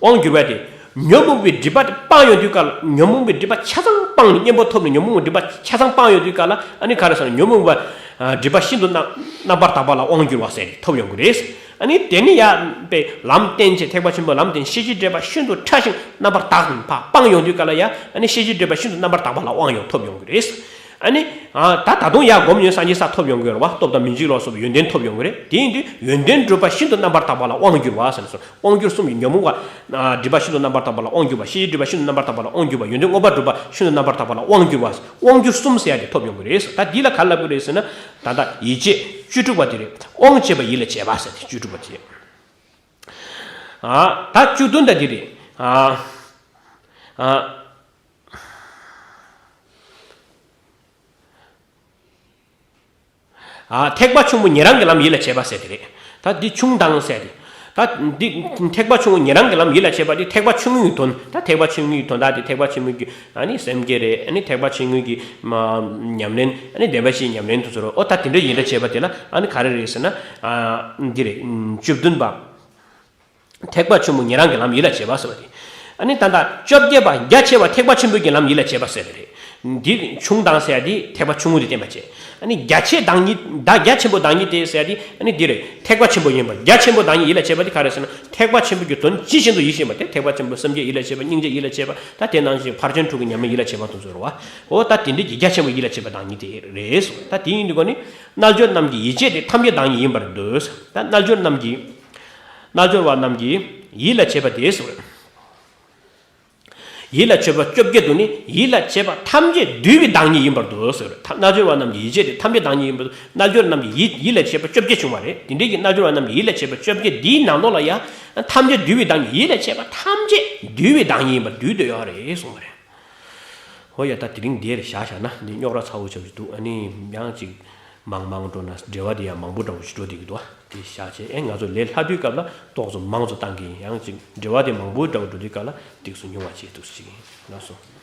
དབང་བསྒྱུར་བ་དེ། ཉོན་མོངས་པའི་སྒྲིབ་པ་དེ་སྤངས་ཡོང་དུས་སྐབས་ལ། ཉོན་མོངས་པའི་སྒྲིབ་པ་ཆ་ཚང་སྤངས་ནས། གཉེན་པོ་ཐོབ་ནས་ཉོན་མོངས་པའི་སྒྲིབ་པ་ཆ་ཚང་སྤངས་ཡོང་དུས་སྐབས་ལ། ཨ་ནི་ག་རེ་ཟེར་ན། ཉོན་མོངས་པ། ཨ། སྒྲིབ་པ་ཤིན་ཏུ་རྣམ་རྣམ་པར་དག་པ་ལ་དབང་བསྒྱུར་བ་ཟེར་ཐོབ་ཡོང་གི་རེད། ཨ་ནི་དེ་ནི་ཡང་པའི་ལམ་བསྟན་བྱས། ཐེག་པ་ཆེན་པོའི་ལམ་བསྟན། ཤེས་བྱའི་སྒྲིབ་པ་ཤིན་ཏུ་ཕྲ་ཞིང་རྣམ་པར་དག་ནས་ཕར་སྤངས་ཡོང་དུས་སྐབས་ལ་ཡང་། ཨ་ནི་ཤེས་བྱའི་སྒྲིབ་པ་ཤིན་ཏུ་རྣམ་པར་དག་པ་ལ་དབང་ཡང་ཐོབ་ཡོང་གི་རེད། ཨ་ནི། ཨ། ད་ད་དུང་ཡང་སྒོམ་ཡོད། སངས་རྒྱས་ས་ཐོབ་ཡོང་གི་ཡོད་རེད་བ། སྟོབས་དང་མི་འཇིགས་ལ་སོགས་པའི་ཡོན་ཏན་ཐོབ་ཡོང་གི་རེད། དེ་ཡིན་དུས་ཡོན་ཏན་གྲུབ་པ་ཤིན་ཏུ་རྣམ་པར་དག་པ་ལ་དབང་བསྒྱུར་བ་ཟེར་ནས་སོ། དབང་བསྒྱུར་གསུམ་གྱིས། ཉོན་མོངས་པ། ཨ། སྒྲིབ་པ་ཤིན་ཏུ་རྣམ་པར་དག་པ་ལ་དབང་བསྒྱུར་བ། ཤེས་བྱའི་སྒྲིབ་པ་ཤིན་ཏུ་རྣམ་པར་དག་པ་ལ་དབང་བསྒྱུར་བ། ཡོན་ཏན་མངོན་པར་གྲུབ་པ་ཤིན་ཏུ་རྣམ་པར་དག་པ་ལ་དབང་བསྒྱུར་བ། དབང་བསྒྱུར་གསུམ་ཟེར་ཡ་དེ་ཐོབ་ཡོང་གི་རེད། ད་འདི་ལ་ག་རེ་ལབ་དགོས་རེད་ཟེར་ན། ད་ལྟ་ཡིད་བྱེད་བཅུ་དྲུག་པ་དེ་རེད། དབང་བྱེད་པ་ཡིད་ལ་བྱེད་པ་ཟེར་དེ་བཅུ་དྲུག་པ་དེ། ཨ། ད་བཅུ་བདུན་ད་འདི་རེད། ཨ། ཨ། ཨ། ཐེག་པ་ཆེན་པོ་ཉན་རང་གི་ལམ་ཡིད་ལ་བྱེད་པ་ཟེར་དེ་རེད། ད་འདི་ཆུང་དང་ཟེར་དེ། ད་འདི་ཐེག་པ་ཆུང་ངུ་ཉན་རང་གི་ལམ་ཡིད་ལ་བྱེད་པ་འདི་ཐེག་པ་ཆུང་ངུའི་དོན། ད་ཐེག་པ་ཆུང་ངུའི་དོན་དག་དེ་ཐེག་པ་ཆེན་པོའི་གི། ཨ་ནི་སེམས་བསྐྱེད་རེད། ཨ་ནི་ཐེག་པ་ཆེན་པོའི་གི་མ་ཉམས་ལེན། ཨ་ནི་བདེན་པ་བཞིའི་ཉམས་ལེན་དུ་ཟེར་རོ། ཨོ་ད་དེ་འདྲ་ཡིད་ལ་བྱེད་པ་དེ་ལ་ཨ་ནི་ག་རེ་རེད་ཟེར་ན། ཨ། འདི་རེད། བཅུ་བདུན་པ། ཐེག་པ་ཆེན་པོ་ཉན་རང་གི་ལམ་ཡིད་ལ་བྱེད་པ་ཟེར་བ་དེ། ཨ་ནི་ད་ལྟ་བཅོ་བརྒྱད་པ། རྒྱ་ཆེ་བ་ཐེག་པ་ཆེན་པོའི་གི་ལམ་ཡིད་ལ་བྱེད་པ་ཟེར་དེ་རེད། འདི་ཆུང་དང་ཟེར་ཡ་དེ་ཐེག་པ་ཆུང་ངུ་དེ་བསྟན་པ་བྱེད། ཨ་ནི་རྒྱ་ཆེ་བདག་ཉིད། ད་རྒྱ་ཆེན་པོ་བདག་ཉིད་དེ་ཟེར་ཡ་དེ་ཨ་ནི་འདི་རེད། ཐེག་པ་ཆེན་པོ་ཡིན་པ། རྒྱ་ཆེན་པོ་བདག་ཉིད་ཡིད་ལ་བྱེད་པ་དེ་ག་རེ་ཟེར་ན། ཐེག་པ་ཆེན་པོའི་གི་དོན་ཇི་བཞིན་དུ་ཡིད་ཆེས་པ་དེ། ཐེག་པ་ཆེན་པོའི་སེམས་བསྐྱེད་ཡིད་ལ་བྱེད་པ། སྙིང་རྗེ་ཡིད་ལ་བྱེད་པ། ད་དེ་ནང་བཞིན་ཕར་ཕྱིན་དྲུག་གི་ཉམས་ལེན་ཡིད་ལ་བྱེད་པ་དེ་ཚོ་རེད་བ། འོ་ད་དེ་འདྲ་གི་རྒྱ་ཆེན་པོ་ཡིད་ལ་བྱེད་པ་བདག་ཉིད་དེ་རེད་སོ། ད་དེ་ཡིན་དུས་ག་ནི་རྣལ་འབྱོར་རྣམས་ཀྱི་ཡིད་བྱེད་དེ་ཐམས་ཅད་བདག་ཉིད་ཡིན་པར་འདོད། ད་རྣལ་འབྱོར་རྣམས་ཀྱི། རྣལ་འབྱོར་བ་རྣམས་ཀྱིས་ཡིད་ལ་བྱེད་པ་དེ་ཟེར། ཡིད་ལ་བྱེད་པ་བཅོ་བརྒྱད་དུ་ནི་ཡིད་ལ་བྱེད་པ་ཐམས་ཅད་འདུས་པའི་བདག་ཉིད་ཡིན་པར་འདོད་ཟེར། ཐ་རྣལ་འབྱོར་བ་རྣམས་ཀྱི་ཡིད་བྱེད་དེ་ཐམས་ཅད་བདག་ཉིད་ཡིན་པར་འདོད། རྣལ་འབྱོར་རྣམས་ཀྱི་ཡིད་ཡིད་ལ་བྱེད་པ་བཅོ་བརྒྱད་བྱུང་བ་རེད། དེ་འདྲའི་གི་རྣལ་འབྱོར་བ་རྣམས་ཀྱི་ཡིད་ལ་བྱེད་པ་བཅོ་བརྒྱད་འདིའི་ནང་ལོགས་ལ་ཡང་ཐམས་ཅད་འདུས་པའི་བདག་ཉིད། ཡིད་ལ་བྱེད་པ་ཐམས་ཅད་འདུས་པའི་བདག་ཉིད་ཡིན་པར་འདུས་འདོད་ཡོད་རེད་གསུངས་པ་རེད། ཧོ་ཡ། ད་དེ་རིང་འདིར་བཞག་བཞག་ན་འདི་རྙོག་དྲ་ཚ་བོ་ཆགས་ཀྱི་འདུག་ཨ་ནི་ཡང་ཅིག་མང་མང་འགྲོ་ན་འབྲེལ་བ་དེ་ཡང་མང་པོ་འདྲ་བོ་ཞིག་འགྲོ་བསྡད་ཀྱི་འདུག་ཨ་དེ་བཞག་བྱས། ཨེ་ང་ཚོ་ལས་སླ་དུས་སྐབས་ལ་ཏོག་ཙམ་མང་ཙམ་བཏང་གི་ཡིན། ཡང་ཅིག་འབྲེལ་བ་དེ་མང་པོ་འདྲ་བོ་འགྲོ་དུས་སྐབས་ལ་ཏོག་ཙམ་ཉུང་བ་བྱེད་འདུག་ཅིག་ཡིན། ལགས་སོ།